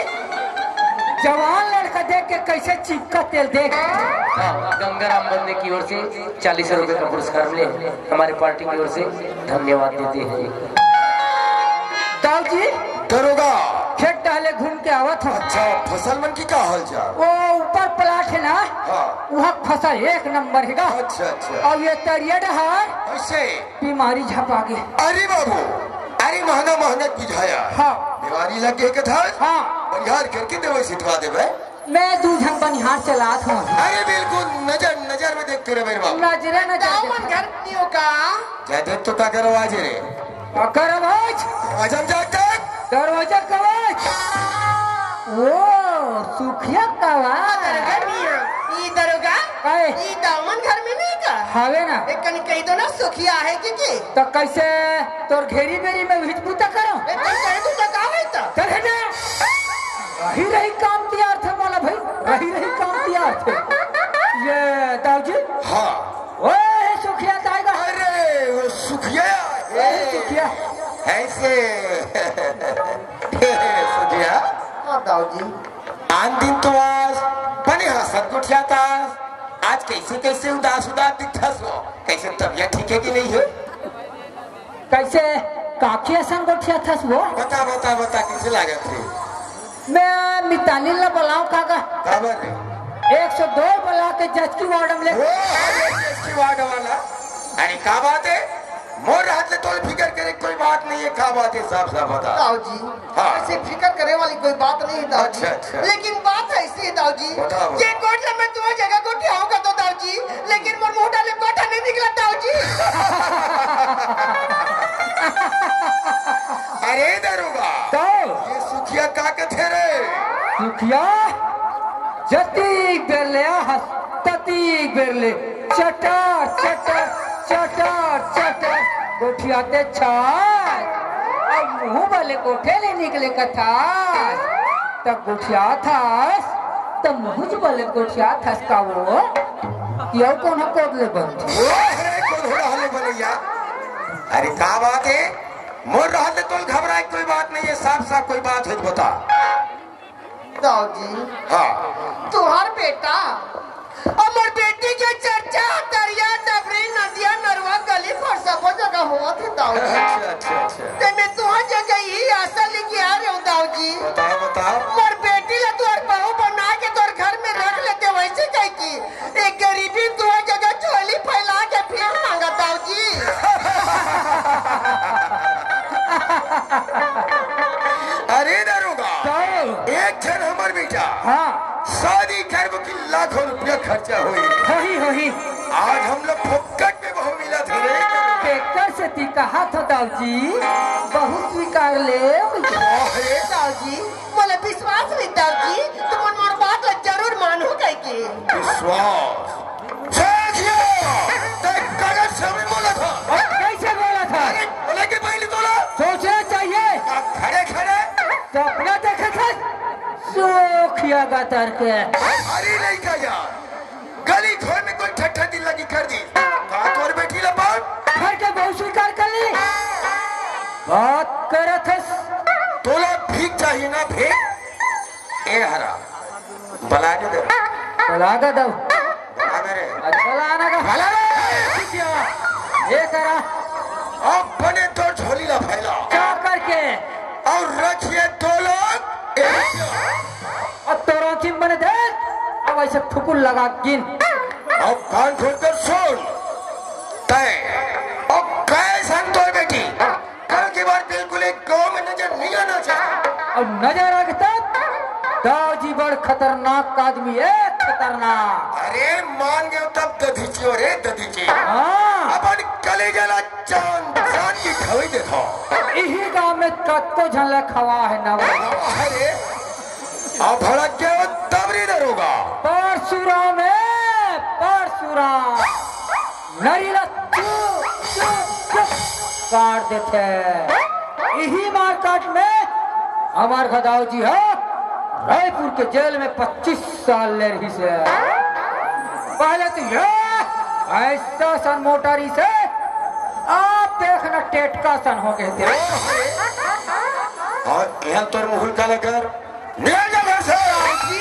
जवान लड़का देख के कैसे चिपका तेल देख। हाँ, गंगाराम बंदे की ओर से चालीस रुपए का पुरस्कार मिले, हमारे पार्टी की ओर से धन्यवाद देते हैं। दाऊ जी, दरोगा। खेत टहले घूम के आवत हूँ। अच्छा, फसल मन की का हाल चाल? वो ऊपर प्लाट है ना, हाँ। वहाँ फसल एक नंबर है गा। अच्छा, अच्छा। और ये तरिया डहार कैसे? बीमारी झपा गए। अरे बाबू, अरे महंगा महंगा बुझाया। हाँ। बीमारी लग गई कथा? हाँ। बनिहार करके दवाई छिटवा देबे। मैं दू झन बनिहार चलात हूँ। अरे बिल्कुल नजर नजर में देखते रहे मेरे बाबू। नजरे नजर दामन देखत। घर नहीं हो का? जा देख तो का करवा जे रे। का करवा आज? अजम जाग तक। दरवाजा कवच। ओ, सुखिया कवच। दरोगा मियाँ, ई दरोगा, काहे? ई दामन घर में नहीं का? हवे ना। एक कनी कही दो ना, सुखिया है कि की? तो कैसे तोर घेरी बेरी में विहित बूता करो? ए, तू कहे तू तो का होई तो? चल हट जा। रही रही काम तियार थे मोला भाई, रही रही काम तियार थे। ये दाऊ जी। हाँ। ओए, सुखिया दाई गा। अरे, वो सुखिया। अरे, सुखिया। ऐसे। सुखिया। हाँ, दाऊ जी। आन दिन तो आज बने हंसत गोठियाथस, आज कैसे कैसे उदास उदास दिखथस वो? कैसे तबियत ठीक है कि नहीं है? कैसे काकी असन गोठियाथस वो? बता, बता, बता, कैसे लागत है? मैं मितानिन ला बलाऊं काका? काबर रे? एक सौ दो बला के जचकी वार्ड में ले। वो, अरे जचकी वार्ड वाला। अरे का बात है? मोर रहत ले तोल फिकर करे कोई बात नहीं है, का बात है? साफ साफ बता। दाऊ जी, हाँ। ऐसे फिकर करे वाली कोई बात नहीं है दाऊ जी। अच्छा, अच्छा। लेकिन बात ऐसी है दाऊ जी, बताओ। ये कोट ला मैं तुम्हारी जगह गोठियाऊंगा तो दाऊ जी, लेकिन मोर मुंह डाले कोठा नहीं निकला दाऊ जी। अरे दरोगा, तो? ये सुखिया का कथे रे? सुखिया? जतीक बेर ले आहस, ततीक बेर ले चटर, चटर, चटर, चटर गोठियाते छाय। अब मुंह वाले कोठे ले निकले कथास, तब गोठियाथस, तब मुंह वाले गोठियाथस का वो? यो कौन कोद ले बंद? ओ, अरे, कौन हो रहा है भलैया? अरे, का बात है? मोर रहत ले तोल घबराए कोई बात नहीं है, साफ साफ कोई बात है तो बता। दाऊ जी। हाँ। तुहार बेटा अउ मोर बेटी के चर्चा तरिया डबरी नदिया नरवा गली पर सबो जगह होवत हे दाऊ जी। अच्छा, अच्छा, अच्छा। ते मैं तुहार जगह ही आशा लेके आ रहे हूँ दाऊ जी। बताओ, बताओ। मोर बेटी ला तुहार बहू बना के तोर घर में रख लेते वैसे कह की एक गरीबी तुहार जगह झोली फैला के भीख मांगा दाऊ जी। अरे दरोगा, कहो। एक झन हमर बेटा हाँ। शादी करब की लाखों रुपया खर्चा होई। होही, होही। आज हम लोग फोकट में बहू मिला थे रे। बेकर से ती कहा था दाऊ जी, बहू स्वीकार ले। अरे दाऊ जी, मोला विश्वास नहीं दाऊ जी, तुम मोर बात ला जरूर मानो कह के। विश्वास? साथियों, तै गलत समय बोला था। अब कैसे बोला था? अरे, बोले कि पहले तोला सोचना चाहिए। अब खड़े खड़े। सपना देखे थे, सुखिया गतर के। अरे नहीं का यार, गली घर में कोई ठट्ठा दिल लगी कर दी। का तोर बेटी ला पान? घर के बहू स्वीकार कर ली। बात करत हस। तोला भीख चाहिए ना भीख? ए हरा, बला के दे। बला के दो। बला दे रे। अच्छा, लाना का। बला रे। क्या? ये करा। अब बने तो झोली ला फैला। क्या करके? और रखिए दो लोग एक। अब तो रांची में बने देख, अब ऐसे ठुकुर लगा गिन। अब कान खोलकर सुन। तय। अब कैसन तो बेटी? कल के बाद बिल्कुल एक गांव में नजर नहीं आना चाहिए। और नजर आ गया तब? दाऊ जी बड़ खतरनाक आदमी हे, खतरनाक। अरे मान गेंव तब दधीची हो रे दधीची। हाँ। अपन कलेजा ला चांद चांद की खवई देथंव। इही गांव में कतको झन ला खवा हे ना वो। अरे, अब भड़क गेंव तब रे दरोगा। परसुराम हे, परसुराम। नरी ला चुप, चुप, चुप काट देथे। इही मारकाट में हमर घदाव जी ह रायपुर के जेल में पच्चीस साल ले रहिस हे। पहले तो ये ऐसा सन मोटा रहिस हे, अब देखना टेटका सन हो गे हे। अउ एहन तोर मुहुल काला कर, निकल जा घर से। जी,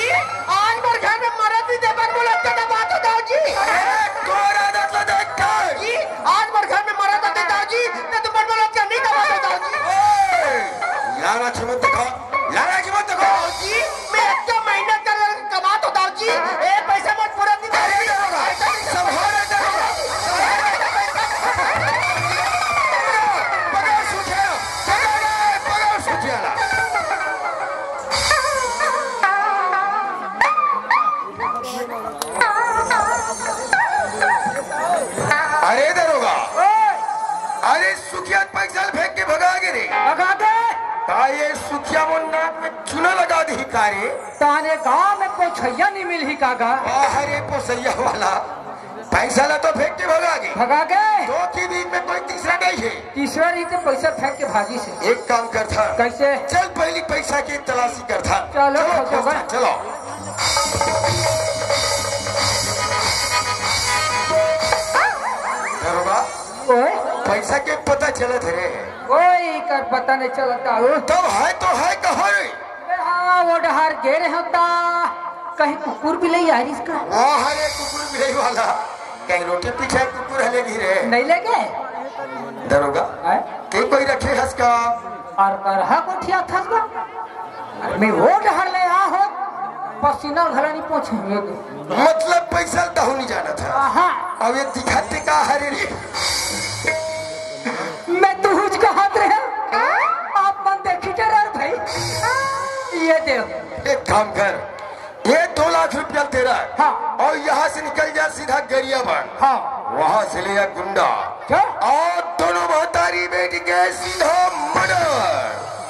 आज मोर घर में मरद नइ देबे, मोला अतका दबा तो दाऊ जी। अरे, तोर आदत ला देख कर। जी, आज मोर घर में मरद नइ दे दाऊ जी, त तुमन मोला अतका नइ दबा तो दाऊ जी। ए, लालच मत दिखा, लालच मत दिखा। दाऊ जी, मैं अतका मेहनत कर कमा तो दाऊ जी, ए पैसा मोर पूरा दिन अरे, दरोगा, संभाल रे, दरोगा, संभाल रे। पकड़ सुखिया, पकड़ रे, पकड़ सुखिया ला। अरे दरोगा, अरे सुखिया पैसा ल फेंक के भगा गे रे। भगा गे? का ये सुखिया मोर नाक में चूना लगा दिही का रे? ताने गांव में पोछइया नइ मिलही का गा? अरे पोसैया वाला, पैसा ला तो फेंक के भगा गे। भगा गे? दो के बीच में कोई तीसरा नइ हे। तीसरा रहिते पैसा फेंक के भागिस हे। एक काम करथन। कइसे? चल पहली पैसा के तलाशी करथन। चलो, चलो, खोजो खोजथन, बा। चलो। दरोगा, ओए? पैसा के पता चलत हे रे? कोई कर पता नइ चलत हे। तब हे तो हे कहाँ रे? हाँ, वो डहर गे रहेंव त कहीं कुकुर बिलई आइस का? वाह रे कुकुर बिलई वाला, कहीं रोटी पीछे कुकुर ह ले गे रे? नइ ले गे। दरोगा, हैं? ते कोई रखे हस का? अउ करहा कोठिया थस का? मैं वो डहर ले आ हो, पसीना घला नइ पोछे। मतलब पैसा तहूँ नइ जानत हस। हाँ। अब ये दिखाते का हरे रे? मैं तुहुच कहत रहेंव, आप मन देखी डरर भाई। ये देव। एक काम कर, ये दो लाख रुपया तेरा। हाँ। अउ यहाँ से निकल जा सीधा गरियाबंद। हाँ। वहाँ से ले जा गुंडा। क्या? अउ दोनों महतारी बेटी के सीधा मर्डर।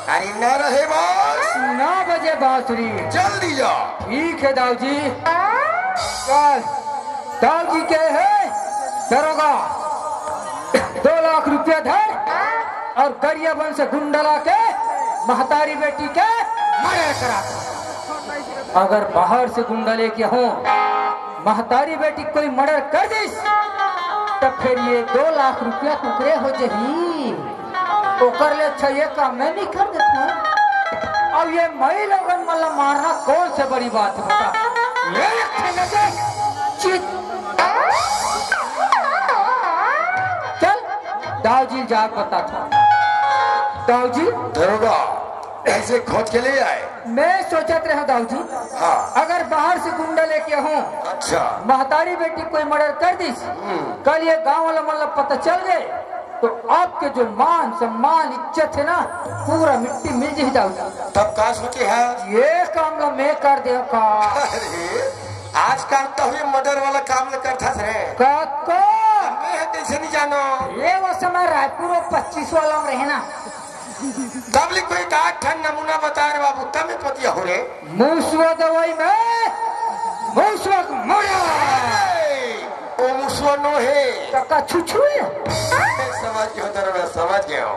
अरे ना रहे बास। नौ बजे बांसुरी। जल्दी जा। ठीक हे दाऊ जी। चल। दाऊ जी कहे हे दरोगा, दो लाख रुपया धर अउ गरियाबंद से गुंडा लाके महतारी बेटी के मर्डर करा। अगर बाहर से गुंडा लेके आहूं, महतारी बेटी कोई मर्डर कर दिस, त फेर ये दो लाख रुपया कुकरे हो जही। ओकर ले अच्छा ये काम मैं नइ कर देथंव। अब ये मई लोगन मन ला मारना कौन से बड़ी बात हे बता? ये रखे न दे। चित। चल, दाऊ जी जाके बताथंव। दाऊ जी। दरोगा, ऐसे खोज के ले आए। मैं सोचत रहेंव दाऊ जी, हाँ। अगर बाहर से गुंडा लेके आहूं, अच्छा। महतारी बेटी कोई मर्डर कर दिस, हम्म। कल ये गांव वाला मन ला पता चल गे, त आपके जो मान सम्मान इज्जत हे ना, पूरा मिट्टी मिल जही दाऊ जी। तब का सोचे हस? ये काम ला मैं कर देंव का? अरे, आजकल तहूँ ये मर्डर वाला काम ला करथस रे। का को? मैं कइसे नइ जानंव? ये वो समय रायपुर वो पच्चीस वाला में रहे ना। तब ले कोई एक आध ठन नमूना बता रे बाबू, तब मैं पतिया हों रे। मुसवा दवाई में, मुसवा के मुड़िया। ए, वो मुसवा नो हे। त का छुछू हे? समझ गेंव दरोगा, समझ गेंव।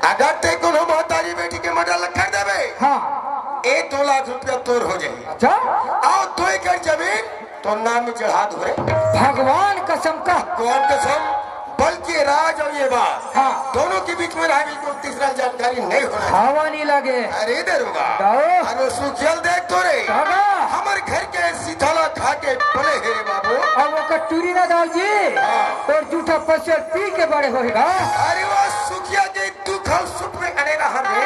अगर ते कोनो महतारी बेटी के मर्डर ल कर देबे, हाँ। ए दो लाख रुपया तोर हो जाही। अच्छा। अउ दो एकड़ जमीन तोर नाम में चढ़ा दूं रे। भगवान कसम का। कौन कसम? बल्कि राज अउ ये बात, हाँ। दोनों के बीच में रहे, बिल्कुल तीसरा जानकारी नइ होना। हवा नइ लगे। अरे दरोगा, दाऊ। अरे सुखिया ल देख तो रे। दादा। हमर घर के सीधा ला खा के पले हे रे बाबू। अब वो कटूरी ना दाऊ जी, हाँ। तोर जूठा पसुआ ल पी के बड़े होही गा। अरे वो सुखिया के तू खल सुप में अड़े रहा रे।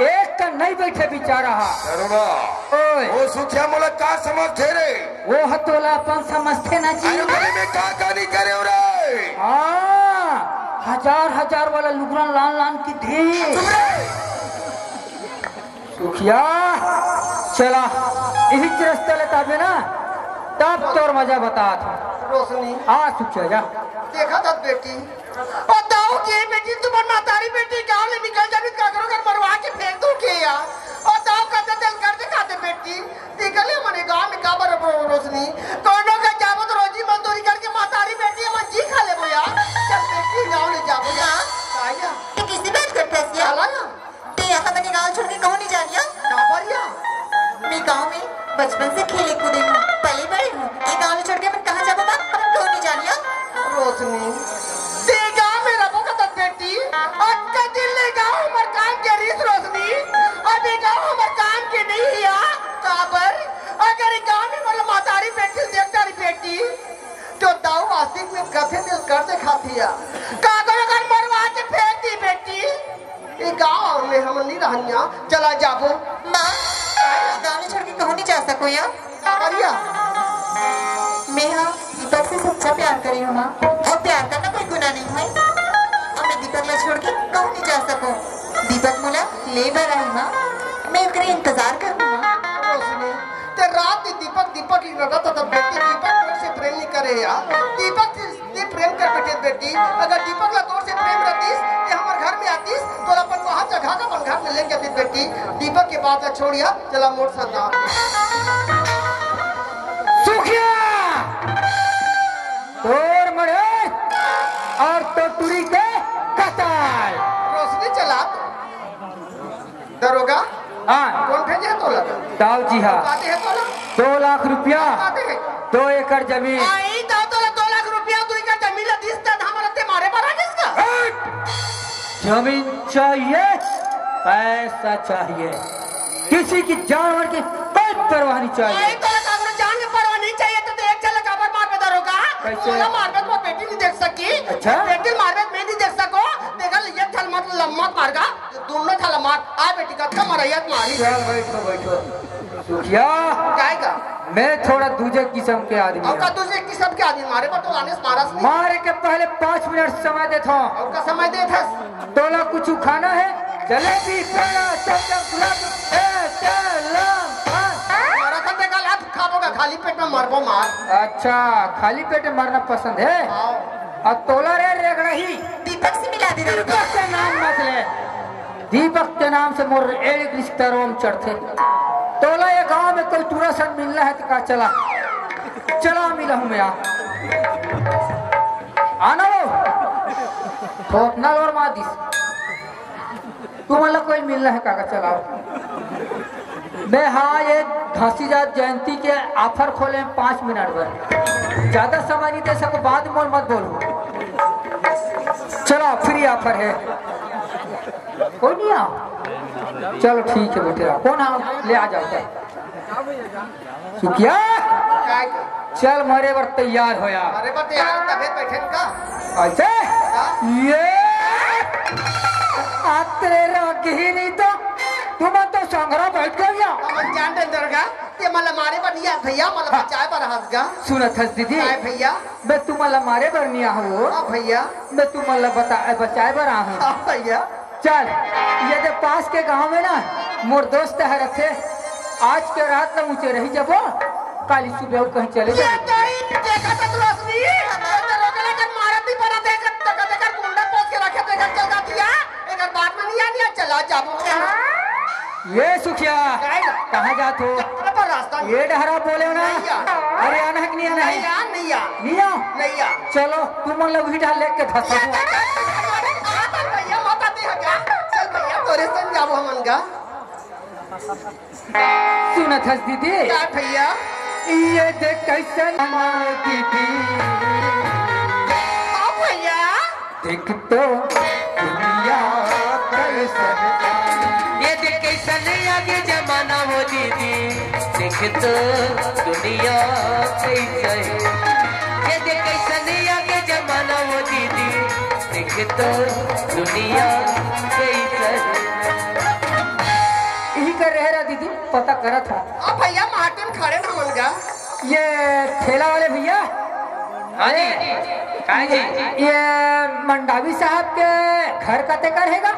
एक कन नइ बइठे बिचारा हा। दरोगा, ओए। वो सुखिया मोला का समझथे रे? वो ह तोला अपन समझथे ना जी। अरे, ओकरे में का का नइ करेंव रे? हाँ, हजार हजार वाला लुगरा लान लान के दे। चुप रे। सुखिया। चला, इही रस्ता ले ताबे ना, तब तोर मजा बतात। रोशनी। आ, सुखिया जा। देखा था बेटी, ओ दाऊ के बेटी, तुमन महतारी बेटी गांव ले निकल जाबे, काकरो घर मरवा के फेंक दू के या। ओ दाऊ कते तेल कर दे खाते बेटी, निकले मने गांव में काबर रो-, रोशनी, कोनो के जाबो तो रोजी मजदूरी करके महतारी बेटी हमन जी खा लेबो या। चल बेटी, गांव ले जाबो या। आया। ये किसी बात करते हस या? चला ना। ते यहाँ मने गांव छोड़ के कहूँ नहीं जानिया। काबर या? मैं गांव में बचपन से खेले कूदे हूँ, पले बड़े हूँ। ये गांव छोड़ के मैं कहाँ जाबो बा? हम कहूँ नहीं जानिया। रोशनी, ते गांव में रबो कतक बेटी, अतका दिन ले गांव हमर काम के रिस रोशनी, अब ये गांव हमर काम के नहीं हिया। काबर? अगर ये गांव में मोला महतारी बेटी देख डारी बेटी, तो दाऊ आशिक में कथे दिल कर दे खातिया। काकरो घर मरवा के फेंक दी बेटी। ये गांव में हम नहीं रहनिया, चला जाबो। माँ, ये गांव छोड़ के कहूँ नहीं जा सको या। काबर या? मैं हाँ दीपक से सच्चा प्यार करी हूँ माँ, और प्यार करना कोई गुनाह नहीं है। और मैं दीपक ला छोड़ के कहूँ नहीं जा सको। दीपक मोला ले बर आही माँ, मैं ओकरे इंतजार करूँ माँ। रोशनी, ते रात दिन दीपक, दीपक ही रटत हस, तब बेटी दीपक तोर से प्रेम नहीं करे या। दीपक से ते प्रेम कर बैठे बेटी, अगर दीपक ला तोर से प्रेम रहतिस, ते हमर घर में आतिस, तोला अपन वहाँ जगह का अपन घर में लेके आतिस बेटी। दीपक के बात ला छोड़िया, चला मोर साथ आ। सुखिया! तोर मरे और तो टुरी के कताल। रोशनी चला। दरोगा, हाँ। कौन भेजे है तोला? दाऊ जी हा। काटे है तोला? दो लाख रुपया, काटे है? दो एकड़ जमीन। आई दाऊ तोला दो लाख रुपया, दो एकड़ जमीन ला दिस त हमर ते मारे बर आ गिस का? हट! जमीन चाहिए, पैसा चाहिए, किसी की जान माल की कोई परवाह नहीं चाहिए। आई तोला काकरो जान के परवाह नहीं चाहिए, तो एक झलक काबर मारबे दरोगा? कैसे? तोला मारबे तो बेटी नहीं देख सकी। अच्छा? बेटी मारबे मैं नहीं देख सको। देखा, ये झल मत, लम्मत मारगा। दोनों झला मार, आ बेटी, कतका मरैया मारी। चल, बैठो, बैठो। सुखिया, काय का? मैं थोड़ा दूजे किस्म के आदमी और हूँ। का दूजे किस्म के आदमी मारे पर तो आने से मारा से नहीं। मारे के पहले पाँच मिनट समय देता हूँ। और का समय देता है? तोला कुछ खाना है? जलेबी, पेड़ा, चमचम, गुलाब, ए, चल, लम, लम। मारा था देखा, लात खाबो का, खाली पेट में मरबो मार। अच्छा, खाली पेट में मरना पसंद है? हाँ। और तोला रे रेगड़ही। दीपक से मिला दे दीपक के नाम मत ले। दीपक के नाम से मोर एड़ी रिश्ता रोम चढ़थे। तोला ये गांव में कोई टूरा सन मिलना है तो का चला, चला मिला हूँ मैं यहाँ। आना वो। थोकना लोर मार दिस। तुमन ला कोई मिलना है काका, चलाओ। मैं हाँ, ये घासीदास जयंती के offer खोले हैं पाँच मिनट बर, ज्यादा समय नहीं दे सको, बाद में मत बोलो। चलाओ, free offer है। कोई नहीं आओ, चलो ठीक है बेटे, आओ। कौन आओ, ले आ जाओ। सुखिया, काय का? चल, मरे बर तैयार हो यार। अरे, बस यार, तबे बैठे का? ऐसे? का? ये अतरे रंग ही नहीं तो, तुम तो संघरा बैठ गया। हमन जान दे दरगा, ते मला मारे बर नहीं आ भैया, मला हाँ। बचाए बर हंस गा। सुनत हस दीदी? काय भैया? मैं तुम्हाला मारे बर नहीं आहूँ। हाँ भैया। मैं तुम्हाला बता-, बचाए बर आहूँ। हाँ भैया। चल, ये दे पास के गांव में ना मोर दोस्त ह रथे, आज के रात ना ऊंचे रही जबो, काली सुबह वो कहीं चले ये जाबो। तेरी देखा था तू असली, ये तो रोकला कर मारत नहीं पड़ा, देखा, देखा, देखा, गुंडा पोस के रखे, देखा, चल जाती है, एक बात में नहीं आनी है, चला जाबो। ये सुखिया, काय? कहाँ जात हो? चल पर रास्ता ये डहरा बोले हो ना? नहीं यार। अरे आना है कि नहीं आना है? नहीं यार, नहीं यार। नहीं आओ? नहीं यार। चलो, तुम लोग भी डाल लेके धसा ये हुआ। देखा, भैया, मत आती है क्या? चल भैया, तोरे संग जाबो हमन गा। सुनत हस दीदी? का भैया? ये देख कैसन मार दीदी। हाँ भैया। देख तो दुनिया कैसन। ये देख कैसन आगे जमाना हो दीदी। देख तो दुनिया कैसन। ये देख कैसन आगे जमाना हो दीदी। देख तो दुनिया कैसन। यही कर रहे रहा दीदी, पता करत हा। अब भैया मार्केट में खड़े ना मन गा। ये ठेला वाले भैया। हाँ जी। काय जी? ये मंडावी साहब के घर कते कर हेगा?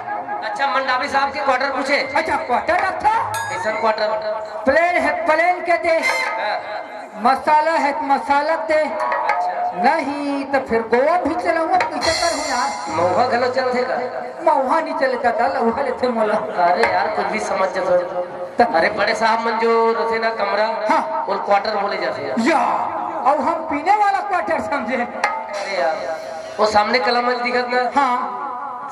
अच्छा, मंडावी साहब के क्वार्टर पूछे। अच्छा, क्वार्टर रखा? कैसन क्वार्टर? प्लेन है, प्लेन के दे। हाँ। मसाला है तो मसाला दे। अच्छा। नहीं तो फिर गोवा भी चलाऊंगा, कैसे करूँ यार? महुआ घलो चलथे का? महुआ नहीं चले दादा, लहुआ लेथे मोला। अरे यार, कुछ भी समझ जाओ। अरे बड़े साहब मन जो रथे ना कमरा, हाँ। वो क्वार्टर बोले जाथे यार। या, अब हम पीने वाला क्वार्टर समझे। अरे यार, वो सामने कला मंच दिखत ना? हाँ।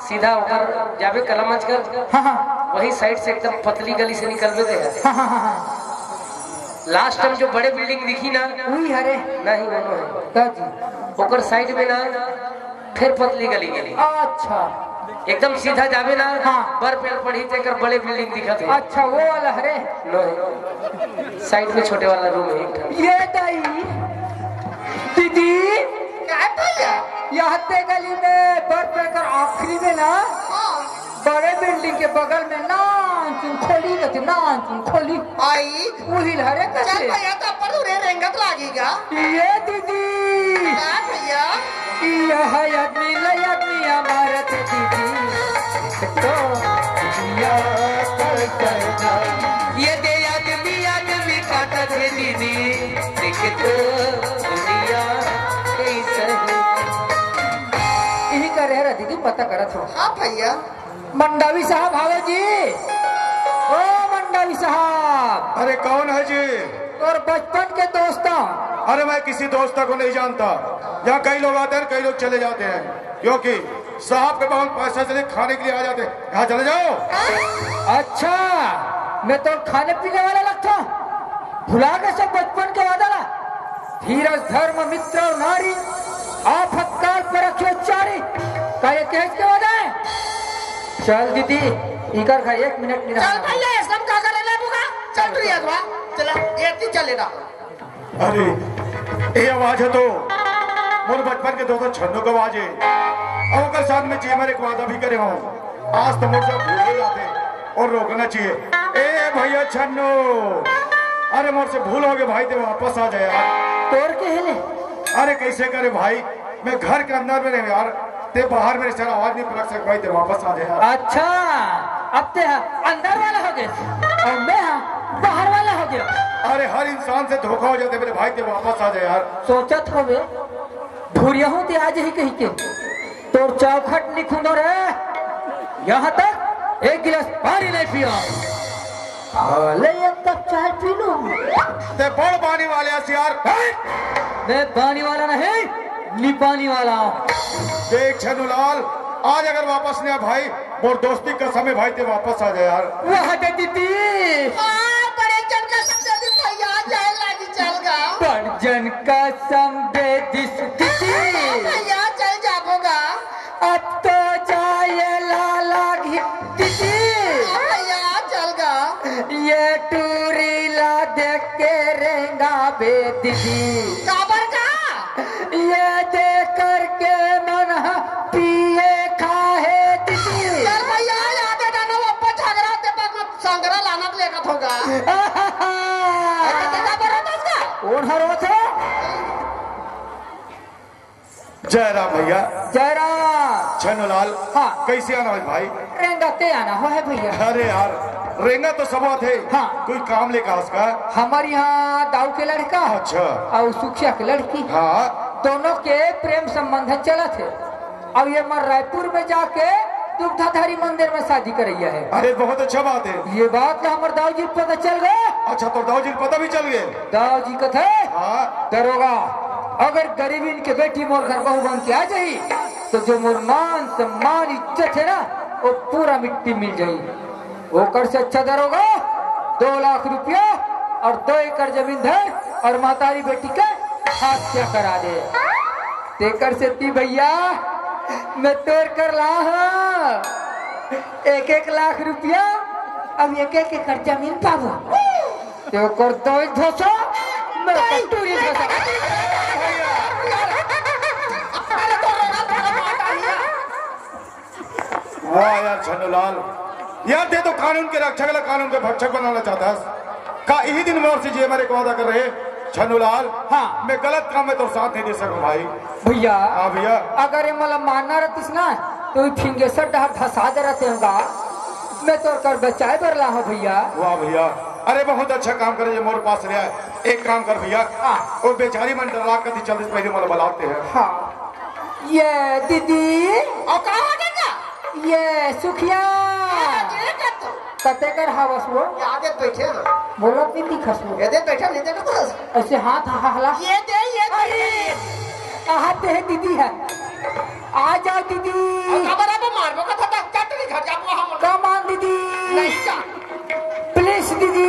सीधा ऊपर जाबे कला मंच कर, हाँ, हाँ। वही साइड से एकदम पतली गली से निकलबे ते है। हाँ, हाँ, हाँ, हाँ। लास्ट टाइम जो बड़े बिल्डिंग दिखी ना, वही हरे। नहीं, वो है। का जी? ओकर साइड में ना, फिर पतली गली गली। अच्छा। एकदम सीधा जाबे ना, हाँ। बर पेड़ पड़ी तेकर बड़े बिल्डिंग दिखत है। अच्छा, वो वाला हरे। नहीं, साइड में छोटे वाला रूम है एक ठन। ये दाई, दीदी, का भैया? यहाँ ते गली में बर पेड़ कर आखिरी में ना, हाँ। बड़े बिल्डिंग के बगल में नान चुन खोली, कहते नान चुन खोली। आई। उही ल हरे चल कइसे? भैया, तो अपन उरे रेंगत लागेगा। ये दीदी। का भैया? यह आदमी ले आदमी हमारे थे दीदी। तो दुनिया कर करना। ये दे आदमी आदमी काटत हे दीदी। देख तो दुनिया कैसे है। यही कर रहे दीदी, पता करत हो। हाँ भैया। मंडावी साहब, आओ जी। ओ मंडावी साहब। अरे कौन है जी? तोर बचपन के दोस्त। अरे मैं किसी दोस्त को नहीं जानता। यहाँ कई लोग आते हैं, कई लोग चले जाते हैं, क्योंकि साहब के पास पैसा से खाने के लिए आ जाते हैं। यहाँ चले जाओ। अच्छा, मैं तो खाने पीने वाला लगता। भुला गए सब बचपन के वादा ला। धीरज, धर्म, मित्र और नारी, आफत काल पर रखियो चारी। का ये कहेज के वादा है? चल दीदी, इकर घर एक मिनट नहीं चल रहा। भैया, एकदम का करे ले बुका? चल तू याद बा। चला, ये ती चले ना। अरे, ये आवाज है तो मोर बचपन के दोस्त छन्नू का आवाज है। और ओकर साथ में जेमर एक वादा भी करे हूँ, आज तो मोर से भूल हो जाते और रोकना चाहिए। ए भैया छन्नू, अरे मोर से भूल हो गए भाई, ते वापस आ जाए यार। तोर के हेले? अरे कैसे करे भाई, मैं घर के अंदर में नहीं यार, ते बाहर में सारा आवाज नहीं पलक सक भाई, ते वापस आ जाए यार। अच्छा, अब ते हा अंदर वाला हो गए और मैं हा बाहर वाला हो गया। अरे हर इंसान से धोखा हो जाते मेरे भाई, ते वापस आ जाए यार। सोचत होवे, भूरिया हूँ ते आज ही कही के। तोर चौखट नहीं खुंदो रे। यहाँ तक एक गिलास पानी नहीं पिया। भले एक कप चाय पी लूं। ते बड़ पानी वाले हस यार। मैं पानी वाला नहीं, निपानी वाला हूँ। देख छनुलाल, आज अगर वापस नहीं आया भाई, मोर दोस्ती कसम है भाई, ते वापस आ जा यार। वाह दे दीदी। हाँ, बड़े जन कसम दे दी भैया, जाए लागी चल गा। बड़ जन कसम दे दिस दीदी। भैया चल जाबो गा। अब तो जाए ला लागी दीदी। भैया चल गा। ये टूरी ला देख के रेंगा बे दीदी। काबर का? ये दे करके मन ह पिए खाहे दीदी। चल भैया, याद है ना, वो अपन झगड़ा ते पर संगरा लानत लेकत होगा। अरे, तेरा बड़ा बस का? ओढ़ा रोथे। जय राम भैया। जय राम। छनुलाल। हाँ। कैसे आना है भाई? रेंगा ते आना हो है भैया। अरे यार, रेंगा तो सब थे। हाँ। कोई काम लेकर आस का? हमारे यहाँ दाऊ के लड़का। अच्छा। और सुखिया के लड़की। हाँ। दोनों के प्रेम संबंध चलत है। अब ये मन रायपुर में जाके दुग्धाधारी मंदिर में शादी करैया है। अरे बहुत अच्छा बात है। ये बात ला हमर दाऊ जी पता चल गए। अच्छा, तो दाऊ जी पता भी चल गए? दाऊ जी कथे, हाँ। दरोगा, अगर गरीबिन के बेटी मोर घर बहू बन के आ जाही, तो जो मोर मान सम्मान इज्जत है ना, वो पूरा मिट्टी मिल जाही। ओकर से अच्छा दरोगा, दो लाख रुपया और दो एकड़ जमीन धर और महतारी बेटी के हत्या करा दे। तेकर सेती भैया, मैं तोर कर ला हूँ एक एक लाख रुपया, अब एक एक एकड़ जमीन पाबो। ते ओकर दोई धोसो, मैं ओकर टूरी धोसो। वाह यार छन्नूलाल, यार ते तो कानून के रक्षक ला कानून के भक्षक बनाना चाहता है। का यही दिन मोर से जे हमारे को वादा कर रहे छन्नूलाल? हाँ। मैं गलत काम में तो साथ नहीं दे सकूं भाई। भैया, हाँ भैया। अगर ये मला मानना रहतीस ना, तो ये फिंगेसर डहर धसा दे रहते होगा। मैं तोर कर बचाए बर लाहूं भैया। वाह भैया, अरे बहुत अच्छा काम करे, ये मोर पास ले आए। एक काम कर भैया, हाँ। वो बेचारी मन डरा कर चल, पहले मोला बलाते हैं। हाँ, ये दीदी। और कहाँ आ गया? ये सुखिया। ये कर तो। कते कर हावस वो? ये आगे बैठे हैं। बोलत नहीं दिखस वो। ये दे बैठे, नहीं देखो तो। ऐसे हाथ हहला। ये दे, ये दे। अरे, कहाँ पे है दीदी है? आ जाओ दीदी। अब अब अब मारबो का था, चल तेरे घर जाबो हम। कम ऑन दीदी। नहीं जा। प्लीज दीदी।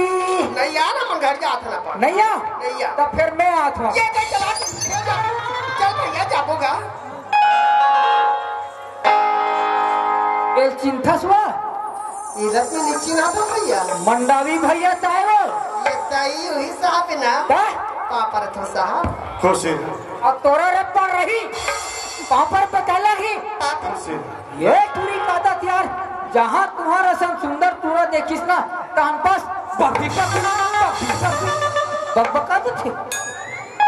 नहीं यार, हम घर जात ना पा। नहीं आ? नहीं आ। तो फिर मैं आत हूँ। ये दे चला, ये जा। चल भैया जाबो गा। एल चिंथस हुआ? इधर में नीचे ना था भैया। मंडावी भैया ताए वो? ये ताई वही साहब है ना? का? पापा रतन साहब। खुशी। अब तोरा रे पड़ रही, पापड़ पकाला ही। खुशी। ये पूरी आदत यार, जहाँ तुम्हारा सन सुंदर तूरा देखिस ना, तहन बस बकबक, बकबक, बकबका तो थे।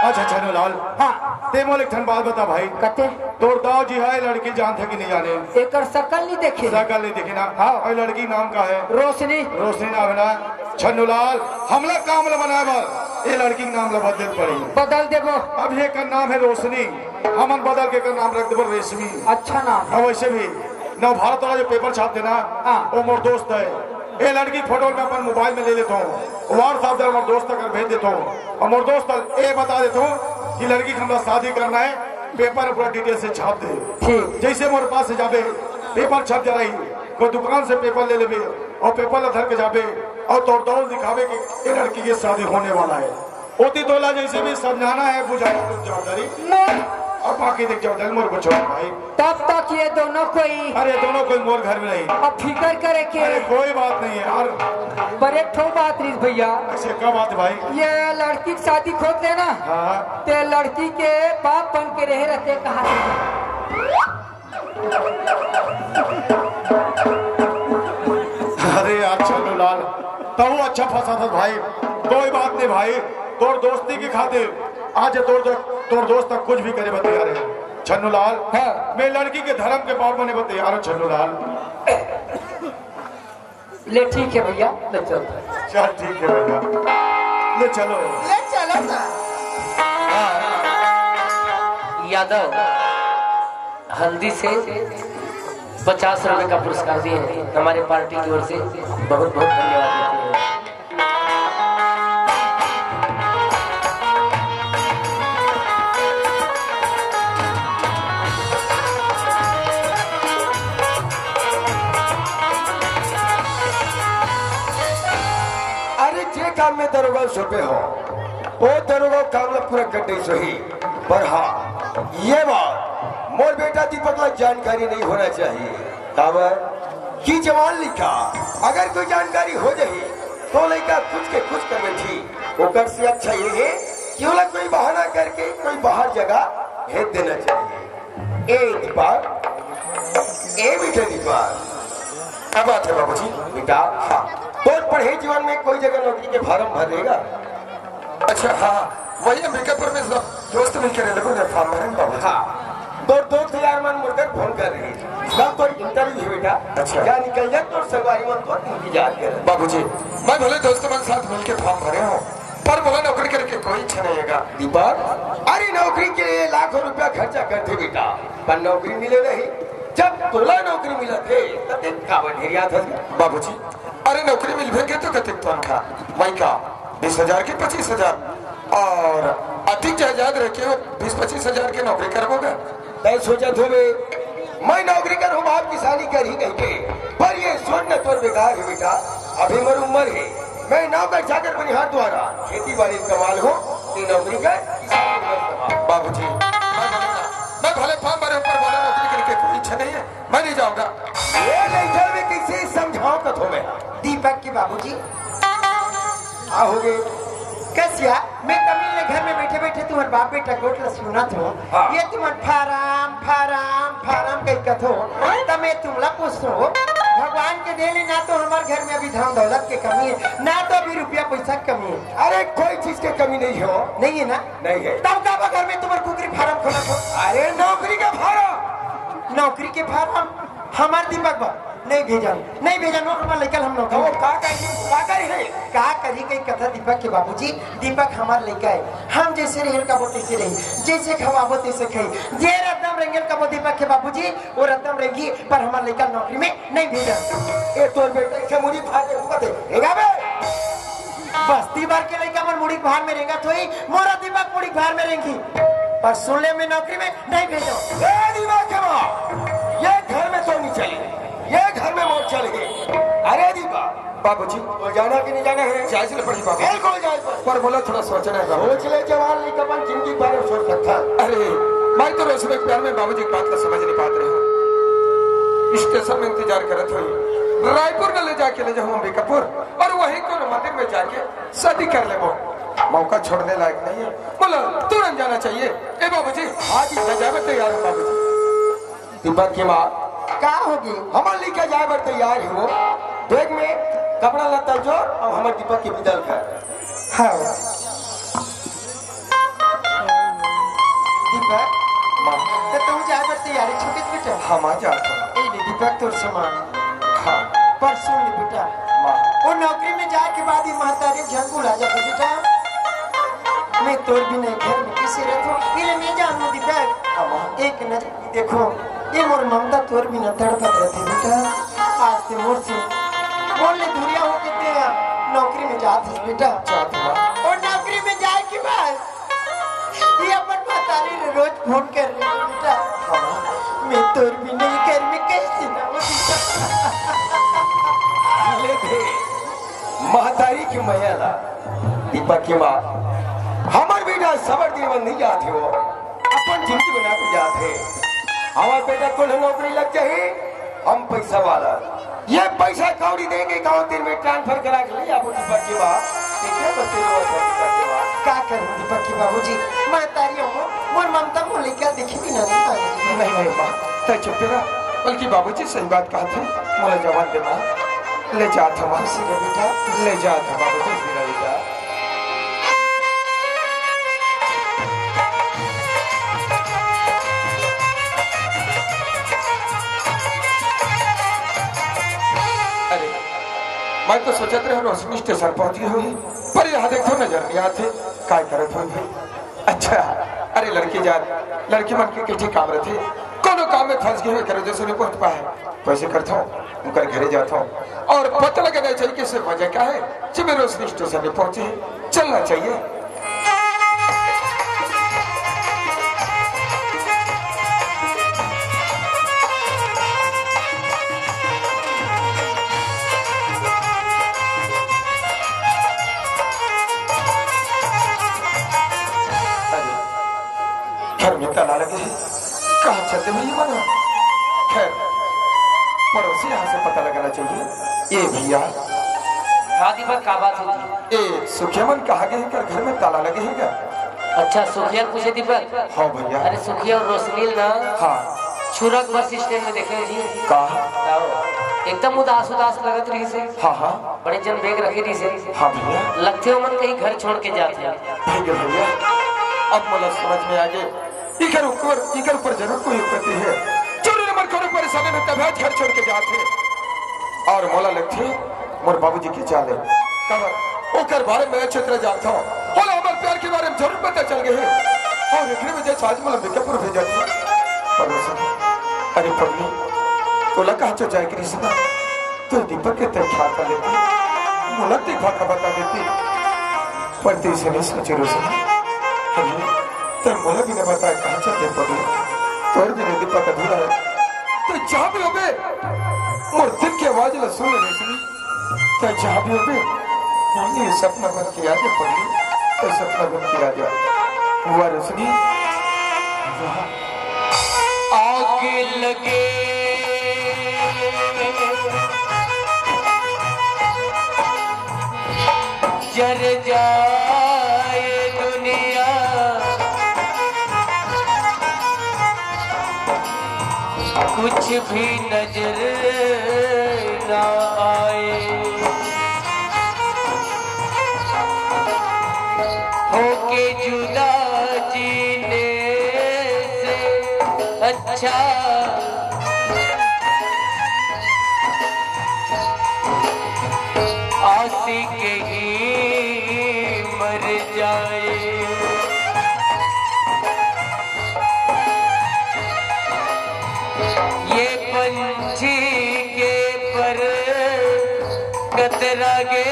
अच्छा छन्नूलाल, हाँ। ते मोल एक ठन बात बता भाई। कते? तोर दाऊ जी है, लड़की जानथे कि नहीं जाने? एकर शकल नहीं देखे। शकल नहीं देखे ना? हाँ। और लड़की नाम का है? रोशनी। रोशनी नाम है ना? छन्नूलाल, हमला काम ला बनाए बर ये लड़की के नाम ला बदल पड़ी। बदल देबो। अब ये का नाम है रोशनी, हमन बदल के का नाम रख देबो रेशमी। अच्छा नाम। और वैसे भी नवभारत वाला जो पेपर छापथे ना, हाँ। वो मोर दोस्त है। ये लड़की फोटो मैं अपन मोबाइल में ले लेता हूँ, WhatsApp द्वारा मोर दोस्त तक भेज देता हूँ और मोर दोस्त तक ये बता देता हूँ कि लड़की के हमरा शादी करना है, पेपर में पूरा डिटेल से छाप दे। ठीक। जैसे मोर पास से जाबे, पेपर छप जा रही, कोई दुकान से पेपर ले लेबे और पेपर ला धर के जाबे और तोर दौड़ दिखाबे कि ये लड़की के शादी होने वाला है। ओती तोला जैसे भी समझाना है, बुझाना है, जवाबदारी। नहीं। और बाकी देख जवाबदारी मोर को छोड़ भाई। तब तक ये दोनों कोई अरे दोनों कोई मोर घर में नहीं। अब फिकर करे के अरे कोई बात नहीं है यार। पर एक ठो बात रही भैया। ऐसे क्या बात है भाई? ये लड़की की शादी खोद लेना। हाँ। ते लड़की के बाप बन के रहे रहते कहाँ से? अरे यार छन्नूलाल, तू अच्छा फंसा था भाई। कोई बात नहीं भाई, तोर दोस्ती की खातिर आज तोर दो, तोर दोस्त तक कुछ भी करे बर तैयार है छन्नूलाल। हाँ। मैं लड़की के धर्म के बाप बने बर तैयार हूँ छन्नूलाल। ले ठीक है भैया, ले चल। चल ठीक है भैया, ले चलो। ले चलो ना। हाँ। यादव, हल्दी से पचास रुपए का पुरस्कार दिए हैं हमारे पार्टी की ओर से, बहुत बहुत धन्यवाद देते हैं। अरे जे काम में दरोगा सौंपे हो, वो दरोगा काम ला पूरा कर दे सही। पर हाँ, ये बात मोर बेटा दीपक ला जानकारी नहीं होना चाहिए। काबर कि जवान लइका अगर कोई जानकारी हो जाही, तो लइका कुछ के कुछ कर बैठी। ओकर से अच्छा ये है कि ओला कोई बहाना करके कोई बाहर जगह भेज देना चाहिए। ए दीपक, ए बेटे दीपक, क्या बात है बाबूजी? बेटा, हाँ, तोर पढ़े जीवन में कोई जगह नौकरी के फार्म भर देगा? अच्छा, हाँ, हाँ, वही अंबिकापुर में सब दोस्त मिलके रह लोगों ने फार्म भरे बाबूजी। हाँ, तोर दोस्त यार मन मुड़कर फोन कर रही, सब तो इंटरव्यू है बेटा। अच्छा। क्या निकल जाए तो संगवारी मन तो इंतजार कर रहे। बाबूजी, मैं भले दोस्त मन साथ मिलके फार्म भरे हूँ, पर मोला नौकरी करे के कोई इच्छा नहीं है। दीपक, अरे नौकरी के लिए लाखों रुपया खर्चा करथे बेटा, पर नौकरी मिले नहीं। जब तोला नौकरी मिलत हे, तब देख काबर ढेरिया था। बाबूजी, अरे नौकरी मिलबे के तो कतिक तनखा, मैं का बीस हजार के पच्चीस हजार और अधिक जायदाद रखे हो, बीस पच्चीस हजार के नौकरी करबो का? तय सोचत होबे, मैं नौकरी करहूं, बाप किसानी करही कहिके, पर ये सोच न तोर बेकार हे बेटा। अभी मोर उम्र हे, मैं नौकर चाकर बनिहार द्वारा खेती बाड़ी कमा लूं, ये नौकरी कर, किसानी कर कमा। बाबूजी, मैं बोलूं ना, मैं भले फार्म भरे ऊपर बोला नौकरी करके कोई इच्छा नहीं है, मैं नहीं जाऊंगा। ये नहीं जावे, कैसे समझाओ कथो मैं? दीपक के बाबूजी, का होगे? कसिया, मैं कमी ले घर में बैठे बैठे तुम्हारे बाप बेटा गोठ ला सुनत हूँ। हाँ। ये तुमन फार्म, फार्म, फार्म कही कथो। त मैं तुमला पूछतो, भगवान के देले ना तो हमारे घर में अभी धन दौलत के कमी है, ना तो अभी रुपया पैसा के कमी है। अरे कोई चीज के कमी नहीं हो। नहीं है ना? नहीं है। तब का बा घर में तुम्हारे कुकरी फार्म खोलत हो? अरे नौकरी का फार्म। नौकरी के फार्म? हमार दीपक बा। नहीं भेजन, नहीं भेजन, वो हमर लइका ल हम नौकरी वो का कही, का कही रे? का करी कही कथा दीपक के बाबूजी, दीपक हमार लइका है, हम जैसे रहेल कबो तैसे रही, जैसे खवाबो तैसे खाई, जे रद्दम रेंगेल कबो दीपक के बाबूजी, वो रद्दम रेंगी, पर हमार लइका ल नौकरी में नहीं भेजन। ए तोर बेटा के मुड़ी फाड़ दे, हुआ दे, हेगा बे? बस्ती भर के लइका मन मुड़ी भार में रेंगत होई, मोरा दीपक मुड़ी भार में रेंगी। पर सुन ले, मैं नौकरी में नहीं भेजो। ए दीपक के माँ, ये घर में तो नहीं चली, ये घर में मौत चली। अरे दीपक, बाबूजी, वो जाना कि नहीं जाना है? जाए से पड़ी बाबू। बिल्कुल जाए पर। पर बोला थोड़ा सोचना है बाबू। सोच ले जवान, नहीं तो अपन जिंदगी भर सोच सकता। अरे, मैं तो रोज में प्यार में बाबूजी की बात का समझ नहीं पाते रहे। स्टेशन में इंतजार करत हुई, रायपुर न ले जाके ले जाऊँ अंबिकापुर, और वहीं कोनो मंदिर में जाके शादी कर लेबो। मौका छोड़ने लायक नहीं है। बोलो, तुरंत जाना चाहिए। ए बाबूजी, आज ही जावे तैयार हूँ बाबूजी। दीपक के माँ, का होगी? हमर लइका जाए बर तैयार है वो। बैग में कपड़ा लत्ता जोर और हमर दीपक के विदा कर। हाँ। दीपक, माँ। तो तू जाए बर तैयारी छूटिस बेटा? हाँ माँ, जात हूँ। ए ले दीपक तोर सामान। हाँ। पर सुन ले बेटा, माँ। वो नौकरी में जाए के बाद ही महतारी झन भुला जाबे बेटा। मैं तोर बिना घर में कैसे रहता हूँ? ये ले मैं जानू दीपक। हाँ माँ। एक नजर देखो, ये मोर ममता तोर बिना तड़पत रहती बेटा। आज ते मोर से, मोर ले दूरिया होके ते नौकरी में जात हस बेटा। जात हूँ माँ। और नौकरी में जाए के बाद ये अपन महतारी ले रोज फोन कर रही है बेटा। हाँ। मैं तोर बिना ये घर में कैसे रहूँ बेटा? ले दे, महतारी की मया ला। दीपक के माँ, हमर बेटा सबर देवन नहीं जात हे वो, अपन जिंदगी बना के जात हे। हमर बेटा कोनो नौकरी लग जाही, हम पैसा वाला। ये पैसा कौड़ी देंगे, गाँव तीन में ट्रांसफर करा के ले आबो दीपक के माँ। देखिए बच्चे लोग दीपक के माँ। का करूँ दीपक के बाबूजी, महतारी हो, मोर ममता मोर लइका देखी भी ना नहीं पाए। नहीं, नहीं माँ, तै चुप रह, बल्कि बाबूजी सही बात कहा थे, मोला जवान दे माँ। ले जात हवं। खुशी रह बेटा। ले जात हवं बाबू, खुशी रह बेटा। अरे, मैं तो सोचत रहे रोशनी स्टेशन पहुंच गई होही, पर यहाँ देखो नजर नहीं आते, काय करत होही। अच्छा, अरे लड़की जात, लड़की मन के किठी काम रथे, कोनो काम में फंस गए हुए करे जैसे नहीं पहुंच पाए, वैसे करता हूँ, उनकर घरे जाता हूँ और पता लगाना चाहिए कि इसे वजह क्या है, जब मैं रोशनी स्टेशन में पहुंचे, चलना चाहिए। अरे, घर में ताला लगे है, कहाँ चलते हुए ये मना? खैर, पड़ोसी यहाँ से पता लगाना चाहिए। ए भैया। हाँ दीपक, का बात है जी? ए, सुखिया मन कहाँ गए हैं? कर घर में ताला लगे है क्या? अच्छा, सुखिया पूछे दीपक? हाँ भैया। अरे सुखिया और रोशनील ना, हाँ। छुरक बस स्टैंड में देखे जी। का? एकदम उदास उदास लगत रही से। हाँ हाँ। बड़े जन बैग रखे रही से। हाँ भैया। लगते हो मन कहीं घर छोड़ के जाते हैं। भैया भैया, अब मोला समझ में आ गए। इकर ऊपर, इकर ऊपर जरूर कोई उपलब्धि है। जरूर मन कोनो परेशानी में तब घर छोड़ के जाते हैं। और मोला लगथे मोर बाबूजी के चाले। काबर ओकर बारे में अच्छे तरह जानता हूँ। ओला हमर प्यार के बारे में जरूर पता चल गए है। और एकरे वजह से आज मोला अंबिकापुर भेजा था। पड़ोसी, अरे पगली, तोला कहाँ चो जाए के रिश्ता? तो दीपक के तय ख्याल कर लेती, मोला देखा का बता देती। पर तैसे नहीं सोचे रोशनी। अरे, तै मोला बिना बताए कहाँ चल दे पगली? तोर बिना दीपक अधूरा है। तै जहाँ भी होबे, मोर दिल की आवाज ला सुन ले रोशनी। तै जहाँ भी होबे, मोर ये सपना बन के आ जा पगली। तै सपना बन के आ जा। वाह रोशनी, वाह। आग लगे जर जाए दुनिया, कुछ भी नजर ना आए। होके जुदा जीने से अच्छा ये पंछी के पर कतरा गे,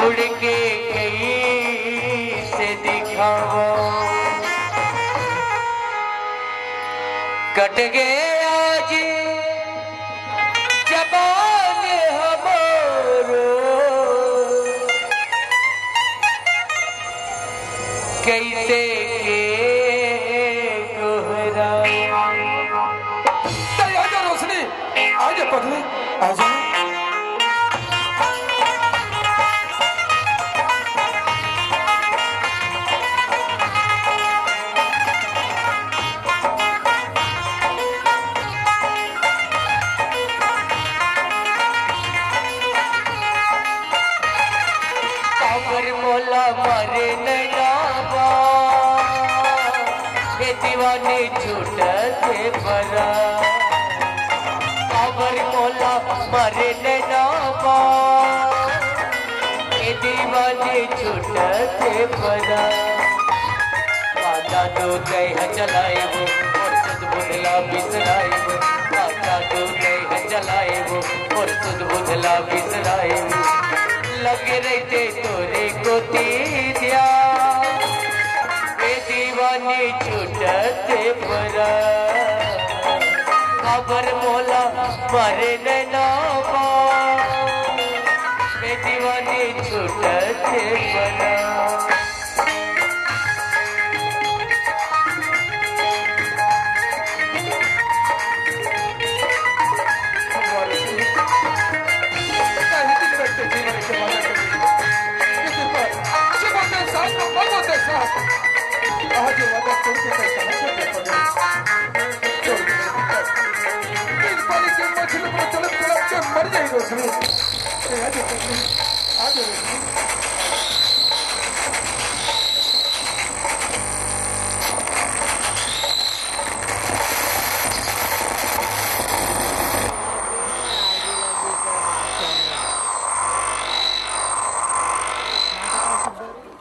उड़ के कइसे दिखावंव। कट गे आज जबान हमरो, कइसे के गोहरावंव। आजा रोशनी, आजा पगली, आजा। काबर मोला मारे नैना बा, ए दीवानी छूटत हे परा। काबर मोला मारे नैना बा, ए दीवानी छूटत हे परा। का जादू तैं ह चलाए वो, मोर सुध बुध ला बिसराए वो। का जादू तैं ह चलाए वो, मोर सुध बुध ला बिसराए वो। लगे रहिते तोरे कोती ध्यान, ए दीवानी छूटत हे परा। काबर मोला मारे नैना बा, ए दीवानी छूटत हे परा। मर जाएगा उसमें।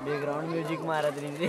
Background music मारत रहिसे।